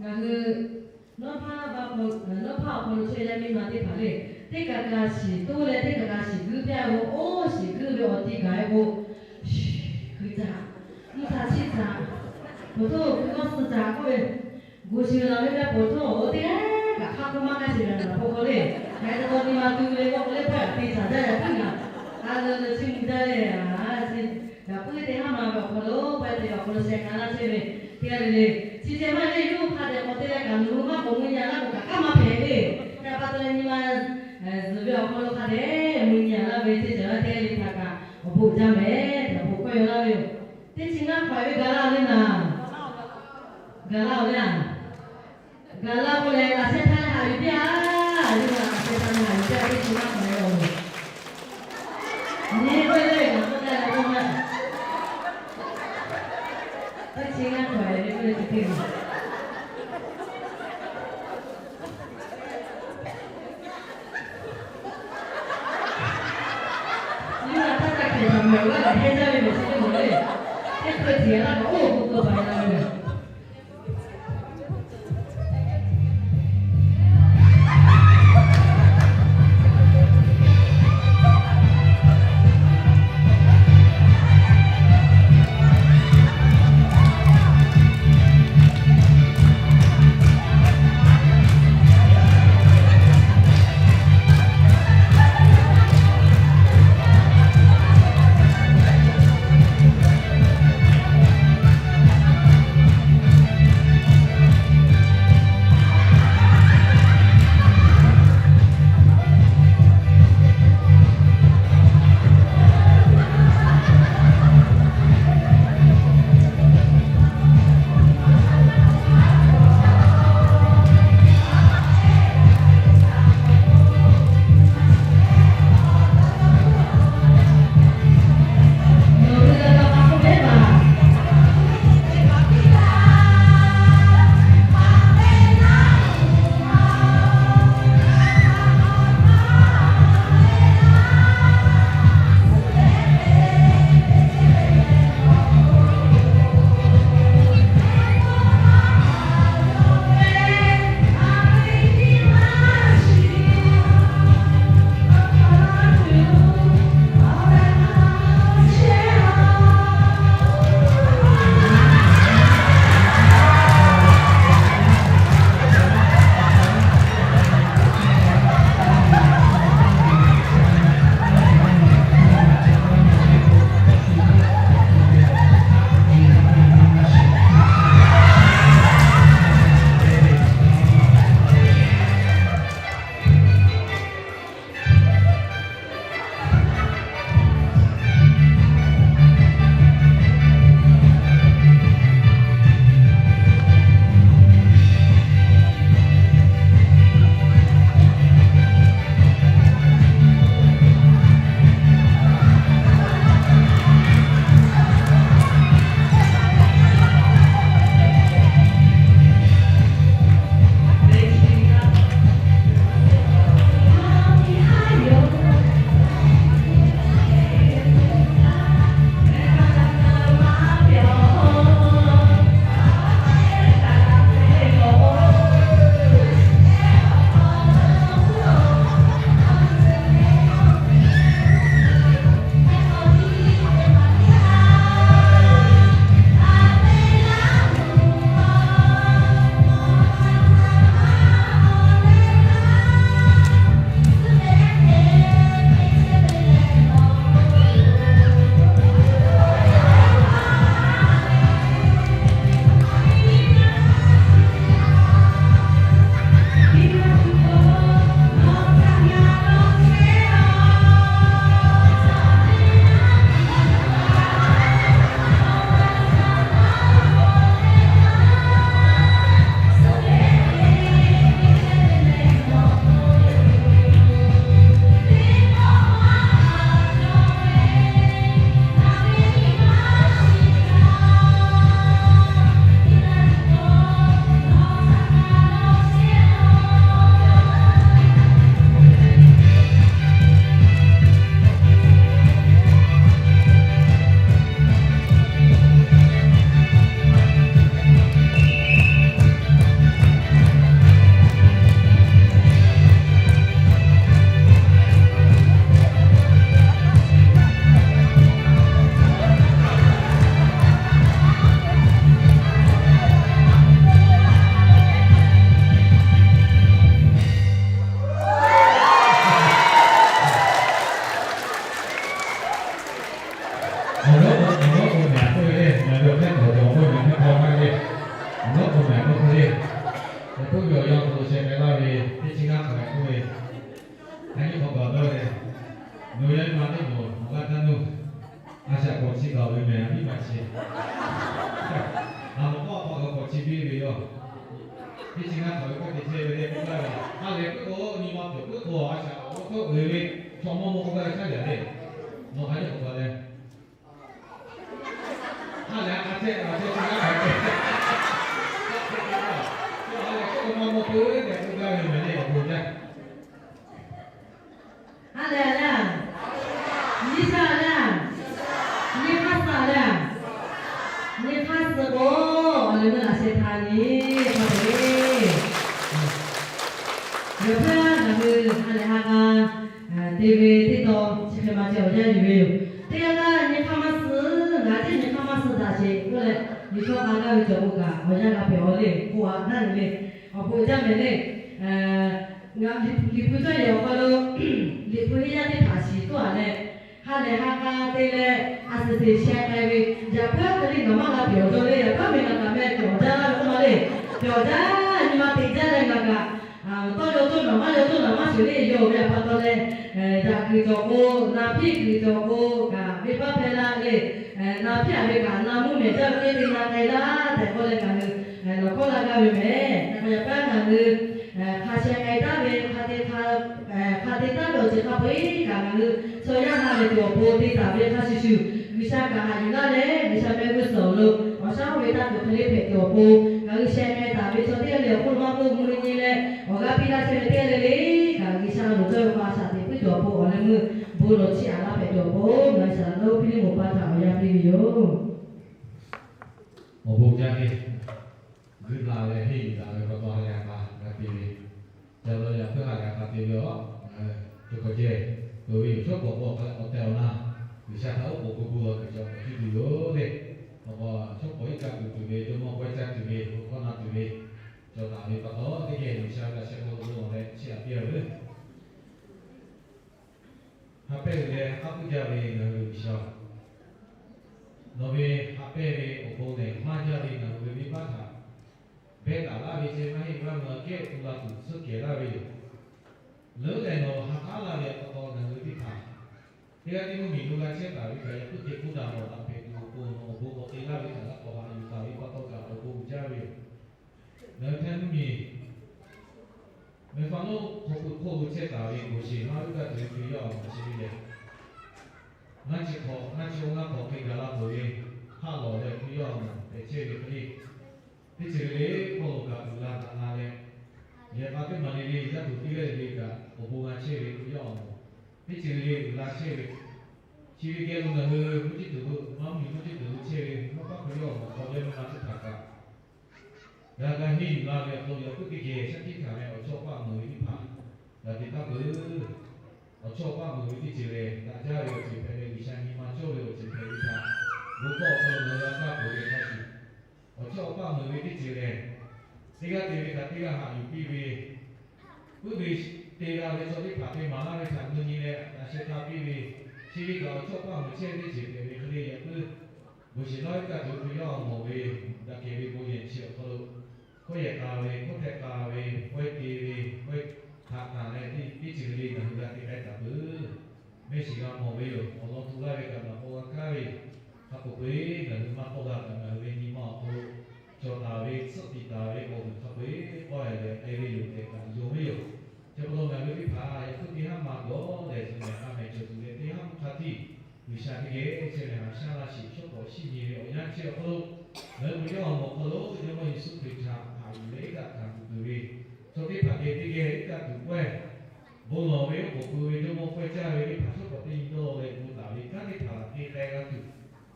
Ngaˬ hui nawˉ hpaˇ awˬ hk'aw lo chehˇ yaˇ miˇ ma teˇ hpaˍ le, teˇ kaꞈ kaꞈ shiˍ toˇ leh teˇ kaꞈ kaꞈ shiˍ guiˇ piˇ-a k'o, oˇ shiˍ guiˇ ve awˬ ti gaˬ-e k'o, hui caˇ Poˬ htoˇ kuˬ g'awˇ suh caˍ k'oˆ ve, gu shiˍ la ve mehˆ poˬ htoˇ oˇ teˇ g'aˇ kaꞈ hk'aˇ k'oˆ maˇ g'aˇ sheˍ ve naˬ hpaw hk'aw le. Yaꞈ hk'aˇ tawˇ nyi ma tu ve le k'oˆ k'o le hpaˇ teˇ caˍ jaˇ yaꞈ puiˉ naˬ. A leh leh chi mvuh jaˇ le. Yaꞈ puiˉ teˇ haˉ ma ve awˬ hk'aw lo pawehˇ te awˬ hk'aw lo sheh ka laˇ chehˇ ve teˇ g'aˇ le le. Chi ceh maˇ heˆ, yawˇ hui hk'a dehꞈ k'awꞈ te leh kaꞈ nawˬ hui maˇ k'awꞈ mui nyi laˇ k'o kaꞈ hk'aˇ maˇ hpehꞈ le. Hk'e pa taw leh nyi ma zuhˬ ve awˬ hk'aw lo hk'a dehꞈ mui nyi laˇ ve teˇ ceuˬ teˇ g'aˇ le htaꞈ kaꞈ awˬ bon jaˇ mehˍ tehꞈ awˬ bon kawˇ yaw laˇ ve yoˬ. Teˇ chi ngaˇ hk'awꞈ ve ga laˇ ve naˬ. Ga laˇ-oˬ le a. Ga laˇ k'oˆ leh laꞈ sheh htaˇ leh haꞈ yuˬ piˇ-a. Yawˇ hui laꞈ sheh htaˇ leh haꞈ yuˬ piˇ-a, teˇ chi ngaˇ hk'awꞈ ve awˬ loˬ. Nyi k'oˆ ve ngaˬ k'oˆ gaˇ leh k'oˆ maˇ. Teˇ chi ngaˇ hk'awꞈ ve k'oˆ ve chi teˇ Yawˇ hui htaˇ htaˇ hkehˬ htaꞈ mehˬ g'aˇ kaꞈ heˇ jaˇ ve mehˬ chi teˇ moˍ le. Teˇ hkui tiꞈ laˇ kaꞈ oˇ k'o k'oˆ baˬ la ve mehˬ. Awˬ hpfuhˇ ve awˬ yanˇ hk'aw lo sheh k'ai laˇ ve teˇ chi ngaˇ hk'aˬ hk'e k'oˆ ve, a nyi hk'awꞈ gaˬ dawˇ ve, nawˬ yaˇ miˇ ma teˇ moˍ awˬ g'aˇ taˇ nuˇ, a shaꞈ k'awꞈ chi gaˬ ve mehˍ, a miˇ ma chi, a mawˬ k'aw pa k'awꞈ chi biˇ ve yoˬ. Teˇ chi ngaˇ hk'aˬ ve k'oˆ te chehˇ ve le k'oˆ gaˇ ve, a lehˬ puiˉ k'o nyi ma peuˬ puiˉ k'o a shaꞈ k'awꞈ k'oˆ uiˍ ve, chaw mawˇ mawˇ k'oˆ gaˇ ve shaˉ yaꞈ le, nawˬ hk'aˬ hk'e k'oˆ gaˇ leh, a lehˬ a chehˇ a chehˇ chi ngaˇ hk'aˬ ve, a lehˬ k'oˆ k'o maˇ mawˇ peuˬ tehꞈ k'oˆ gaˇ ve mehˍ le awˬ bon jaˇ. A lehˬ a lehˬ, nyi shaˉ a lehˬ, nyi hk'aˇ suh a lehˬ, nyi hk'aˇ suh k'o, awˬ leh meuˇ laꞈ sheh htaꞈ nyi hk'a peu-eˬ. Yaꞈ hk'aˇ ngaˬ hui ha lehˬ ha k'a te ve teˇ tawn chi hk'e ma ceh awˬ yanˇ yuˬ ve yoˬ. Teˇ g'aˇ g'aˇ nyi hk'aˇ maˇ suh, ngaˬ teˇ nyi hk'aˇ maˇ suh daꞈ sheˍ k'oˆ leh, nyi shawˉ k'a gaˇ ve cawˬ k'o kaꞈ awˬ yanˇ g'a pehˬ awˬ le k'oˆ a naˉ nyi le. Awˬ bon jaˇ mehˍ le. Ngaˬ Liꞈ hpu cawˇ yehˬ awˬ hk'aw lo Liꞈ hpu heˇ yaˇ teˇ hpaˍ shiˍ tuˉ a leh, ha lehˬ ha k'a te leh a suhˍ teꞈ sheh k'ai ve, yaꞈ puiˉ hk'e le ngaˬ maˇ g'a pehˬ awˬ jaw le, yaꞈ puiˉ ve ngaˬ kaꞈ meh pehˬ awˬ jaˇ laˇ ve k'oˆ ma le. Pehˬ awˬ jaˇ, nyi ma teꞈ jaˇ leh ngaˬ kaꞈ tawˇ yaw cawˇ naˬ maˇ yaw cawˇ naˬ maˇ sheˍ le, yawˇ ve a pa taw leh yaꞈ kuiˬ cawˬ k'o, na hpiˇ kuiˬ cawˬ k'o kaꞈ venˇ baˆ hpehˇ laˇ le. Na hpiˇ a ve kaꞈ na mvuhˇ mehˍ jaˇ ve teˇ te na k'ai laˇ tehꞈ k'oˆ leh ngaˬ hui lawˬ hkawˇ laˇ gaˇ ve mehˍ. Yaꞈ hk'aˇ ngaˬ hui hk'a sheh k'ai taˉ ve, hk'a te taˉ ve awˬ ceuˬ hk'a peu-eˬ kaꞈ ngaˬ hui chaw yaˇ ha lehˬ tuˬ awˬ pon te taˍ ve hk'a shuˍ shuˍ, G'uiˬsha kaꞈ haꞈ yuˬ laˇ leh G'uiˬsha mehˆ g'uˇ suhˍ awˬ lo awˬ shaˉ oˇ ve taˇ kuiˬ hk'e le hpehꞈ tuˬ awˬ pon, ngaˬ hui sheh k'ai taˍ ve chaw teˇ g'aˇ le awˬ hk'oˆ lo maˇ k'oˆ, mvuhˇ nyi leh awˬ g'aˇ piˇ laˇ chehˇ ve teˇ g'aˇ le le kaꞈ G'uiˬsha a loˍ cawˇ ve pa shaꞈ teꞈ puiˉ tuˬ awˬ pon awˬ leh meuˇ bon lawˬ chiˇ aꞈ laˇ hpehꞈ tuˬ awˬ pon ngaˬ hui shaˍ laꞈ lonˉ piˇ liˇ moˍ pa htaꞈ awˬ yanˇ piˇ ve yoˬ. Awˬ bon jaˇ ve, g'uiˬ la leh henˇ yuˬ daꞈ ve pa taw ha lehˬ ha k'a g'a te ve, ca la yaꞈ puiˉ ha lehˬ ha k'a te ve aˬ, cawˬ k'awꞈ ceh, peuˬ ve yoˬ. Shawˉ k'awꞈ k'awꞈ k'awꞈ te awˬ na, G'uiˬsha htaꞈ oˉ k'oˍ pui pui la kuiˬ cawˬ k'awꞈ cuˇ tuˬ yoˬ le. Awˬ k'o shawˉ k'awꞈ iˉ kaˆ tuˬ tuˬ ve, jawˇmawˇ pawehˇ caˇ tuˬ ve, hkawˇ na tuˬ ve, cawˬ taˍ ve pa taw teˇ geh G'uiˬsha ve laꞈ sheh hk'aw lo bon lawˬ leh chiˇ aꞈ piˇ a ve Ha pehˇ ve leh haˉ puiˉ jaˇ ve ngaˬ hui G'uiˬsha, nawˬ ve ha pehˇ ve awˬ bon lehˬ maˇ jaˇ ve ngaˬ hui ve venˇ baˆ htaꞈ behˇ taˍ laˇ ve ceh maˇ heˆ, g'a meuꞈ aꞈ kehˉ tu la tuˬ tsuhˇ kehˬ laˇ ve yoˬ. Leuˉ lehˬ nawˬ ha k'aˉ laˇ ve awˬ pa taw ngaˬ hui teˇ hpaˍ teˇ g'aˇ tiˉ mvuhˇmiˬ lo g'a chehˇ taˍ ve kaꞈ yaꞈ puiˉ te k'oˆ daꞈ lawˬ daꞈ hpehꞈ tuˬ awˬ pon nawˬ awˬ bon k'awꞈ te laˇ ve htaꞈ g'a k'awꞈ haꞈ yuˬ taˍ ve pa taw kaꞈ awˬ bon uiˍ jaˇ ve yoˬ. Ngaˬ hui htaˇ mvuhˇmiˬ Mehˬ hpaˇ lonˉ hk'aw pui hk'oˆ lo chehˇ taˍ ve Moˍsehˍ maˇ uˉ kaˆ tuˬ ve Hkriꞈ yaˇ awˬ moˍ chi ve lehˬ, ngaˇ chi hk'awꞈ ngaˇ chi awˬ ngaˇ hk'awꞈ hk'e gaˬ la peuˬ ve, haˆ lawˬ leh Hkriꞈ yaˇ awˬ moˍ hpehꞈ chehˇ ve hk'e le, teˇ ceuˬ le hpawˇ lo kaꞈ uiˍ la daꞈ la leh, yehˬ k'a teˇ maˬ le le yaˇ tuˬ teˇ g'aˇ le le kaꞈ awˬ bon g'a chehˇ ve Hkriꞈ yaˇ awˬ moˍ, teˇ ceuˬ le le uiˍ la chehˇ ve, chi ve geh lo ngaˬ hui mvuhˇ ciˇ tuˬ lo maˇ mvuhˇmiˬ mvuhˇ ciˇ tuˬ lo chehˇ ve mvuhˇ paˆ Hkriꞈ yaˇ awˬ moˍ hk'aw leh maˇ ma teˇ hpaˍ kaꞈ g'a g'a henˇ yuˬ la ve awˬ hk'aw lo yaꞈ puiˉ teˇ geh shaˉ hkiˆ hkanˍ leh awˬ chawˇ awˬ paˆ meuˍ ve teˇ hpaˍ g'a te taˍ peuˬ. Awˬ chawˇ awˬ paˆ meuˍ ve teˇ ceuˬ lehˬ, daꞈ jaˇ ve awˬ ceuˬ hpehꞈ leh G'uiˬsha nyi ma cawˇ ve awˬ ceuˬ hpehꞈ ve htaꞈ bon hkawˇ awˬ hk'aw lo ngaˬ hui g'a kaˇ peuˬ ve hk'a shuˍ, awˬ chawˇ awˬ paˆ meuˍ ve teˇ ceuˬ lehˬ, teˇ g'aˇ te ve htaꞈ teˇ g'aˇ haꞈ yuˬ piˇ ve, puiˉ ve te g'a ve chaw teˇ hpaˍ te maˍ laˇ ve htaꞈ mui nyi leh daꞈ sheh htaˇ piˇ ve, chi ve kaꞈ awˬ chawˇ paˆ meuˍ chehˇ ve teˇ ceuˬ hpehꞈ ve hk'e le yaꞈ puiˉ Moˍsehˍ maˇ uˉ kaˆ tuˬ ve Hkriꞈ yaˇ awˬ moˍ ve daꞈ kehˬ ve bon yehˬ chi awˬ hk'aw lo, hkawˇ yehˬ k'a ve, hkawˇ hpehꞈ k'a ve, hkawˇ te ve, hkawˇ htaꞈ hkanˍ leh teˇ ceuˬ le ngaˬ hui g'a te k'ai taˍ peuˬ. Mehˆ shiˍ g'a mawˬ ve yoˬ. Awˬ lawn hto laˇ ve kaꞈ naˬ k'aw g'a kaˇ ve yoˬ. Hk'a peu-eˬ ngaˬ hui maˇ k'awˆ g'a kaꞈ ngaˬ hui ve nyi ma awˬ hk'aw lo cawˬ taˍ ve tsuhˆ tiꞈ taˍ ve awˬ vuiˬ hk'a peu-eˬ k'awˇ leh k'ai ve yoˬ tehꞈ kaꞈ yonˍ ve yoˬ. Chi pa taw ngaˬ hui teˇ hpaˍ yaꞈ hk'oˆ teˇ haˉ ma gawˬ lehˬ zuhꞈ mehˍ k'a mehˍ cawˬ tuˬ leh teˇ haˉ mvuhˇ hk'a tiˇ G'uiˬsha teˇ geh chehˇ leh haꞈ shaˉ laˇ sheˍ. Shawˉ k'awꞈ shiˉ nyi ve awˬ yanˇ chi awˬ hk'aw lo, ngaˬ hui Hkriꞈ yaˇ awˬ moˍ awˬ hk'aw lo Jawˇmawˇ Yeˍsuˆ Hkriꞈ htaꞈ haꞈ yuˬ leh iˉ kaˆ hkanˍ tuˬ tuˬ ve chaw teˇ hpaˍ geh teˇ geh iˉ kaˆ tuˬ pawehˇ bon lawˬ ve oˉ k'oˍ pui ve Jawˇmawˇ pawehˇ caˇ ve teˇ hpaˍ shawˉ k'awꞈ teˇ nyi dawˇ leh gu taˍ ve kanˉ teˇ hpaˍ htaꞈ te k'ai g'a tuˬ,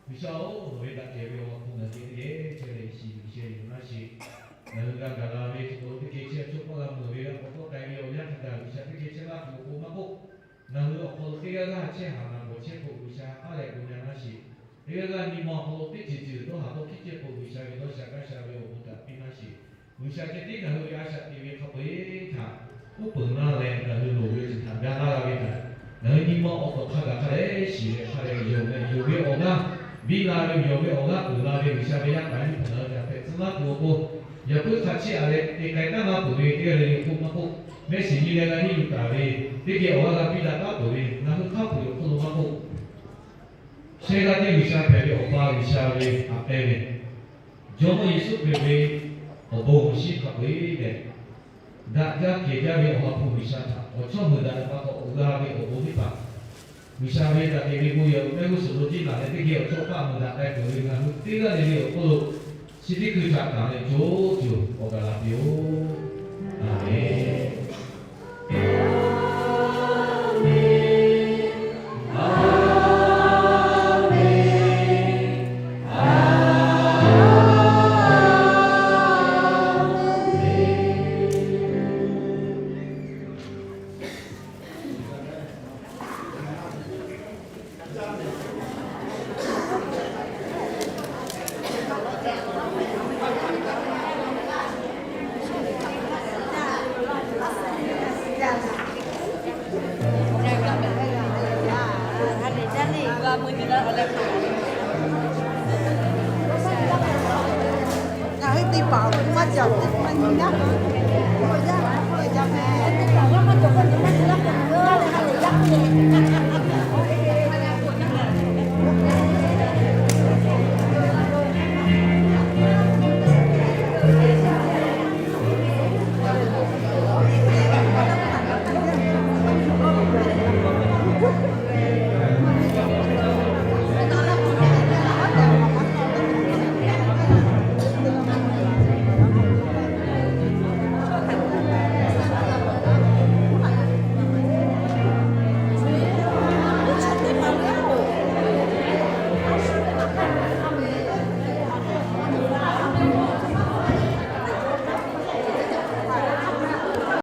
G'uiˬsha-oˬ, nawˬ ve daꞈ kehˬ ve awˬ lawn hk'aw ngaˬ hui teˇ geh chehˇ leh shiˍ yuˬ sheh yuˬ laˇ sheˍ. Ngaˬ hui g'a gaˬ la ve chi hk'aw lo teˇ geh chehˇ chaw k'awˇ g'a meuˍ ve g'a k'awꞈ tawˆ k'ai ve awˬ yanˇ hk'a gaˬ G'uiˬsha teˇ geh chehˇ laˇ tuˬ awˬ pon maˇ k'oˆ, ngaˬ hui awˬ hk'aw lo teˇ g'aˇ g'aˇ chehˇ haˍ naˬ bawˬ chehˇ k'o G'uiˬsha aˉ leh bon yaˇ laˇ sheˍ. Teˇ g'aˇ g'aˇ nyi ma awˬ hk'aw lo teˇ ceuˬ ceuˬ dawˇ haˍ dawˇ hkiˆ chehˇ k'o G'uiˬsha ve dawˇ sha gaˇ sha ve awˬ bon htaꞈ piˇ laˇ sheˍ. G'uiˬsha ceh tiˉ ngaˬ hui ve a shaꞈ teꞈ ve hk'a peu-eˬ htaꞈ uˉ peunˍ laˇ leh ngaˬ hui loˍ ve awˬ ceuˬ htaꞈ ga laˇ g'a ve htaꞈ ngaˬ hui nyi ma awˬ tawˍ hk'a gaˬ hk'a dehꞈ shiˍ leh hk'a dehꞈ yonˍ leh yonˍ ve awˬ g'aˇ biˇ la ve, yonˍ ve awˬ g'aˇ uiˍ la ve G'uiˬsha ve yaˇ paˍ yaˇ miˇ hpaˍ ngaˬ hui htaꞈ hpehꞈ tcuh laˇ tuˬ awˬ pon, Yaꞈ puiˉ hk'a chiˇ aꞈ leh te k'ai taˉ maˇ peuˬ ve teˇ g'aˇ le le k'oˆ maˇ k'oˆ, mehˆ shiˍ nyi leh g'a henˇ yuˬ taˍ ve teˇ geh awˬ g'aˇ g'a piˇ daꞈ taˉ peuˬ ve ngaˬ hui hk'a peuˬ awˬ hk'aw lo maˇ k'oˆ, shehˇ g'aˇ teˇ G'uiˬsha hpehꞈ ve Awˬ pa G'uiˬsha ve aꞈ k'ai ve, Jawˇmawˇ Yeˍsuˆ Hkriꞈ ve awˬ bon awˬ shinˉ hk'a peu-eˬ leh, daꞈ jaˇ kehˬ jaˇ ve Awˬ ha hpu G'uiˬsha htaꞈ awˬ chawˇ meuꞈ daꞈ ve pa taw awˬ g'a ve awˬ bon teˇ hpaˍ, G'uiˬsha ve daꞈ kehˬ ve bon yehˬ awˬ mehˆ g'uˇ suhˍ lo jiˇ laˬ leh teˇ geh awˬ chawˇ paˆ meuꞈ daꞈ k'ai peuˬ ve ngaˬ hui teˇ g'aˇ le le awˬ hk'oˆ lo chi teˇ hkui htaꞈ taˍ leh co co awˬ gaˬ la piˇ-oˆ. Aˍmenˍ. Ngaˬ hui te paˍ maˇ ca teˇ maˇ nyi naˉ, k'oˆ jaˇ, k'oˆ jaˇ mehˍ.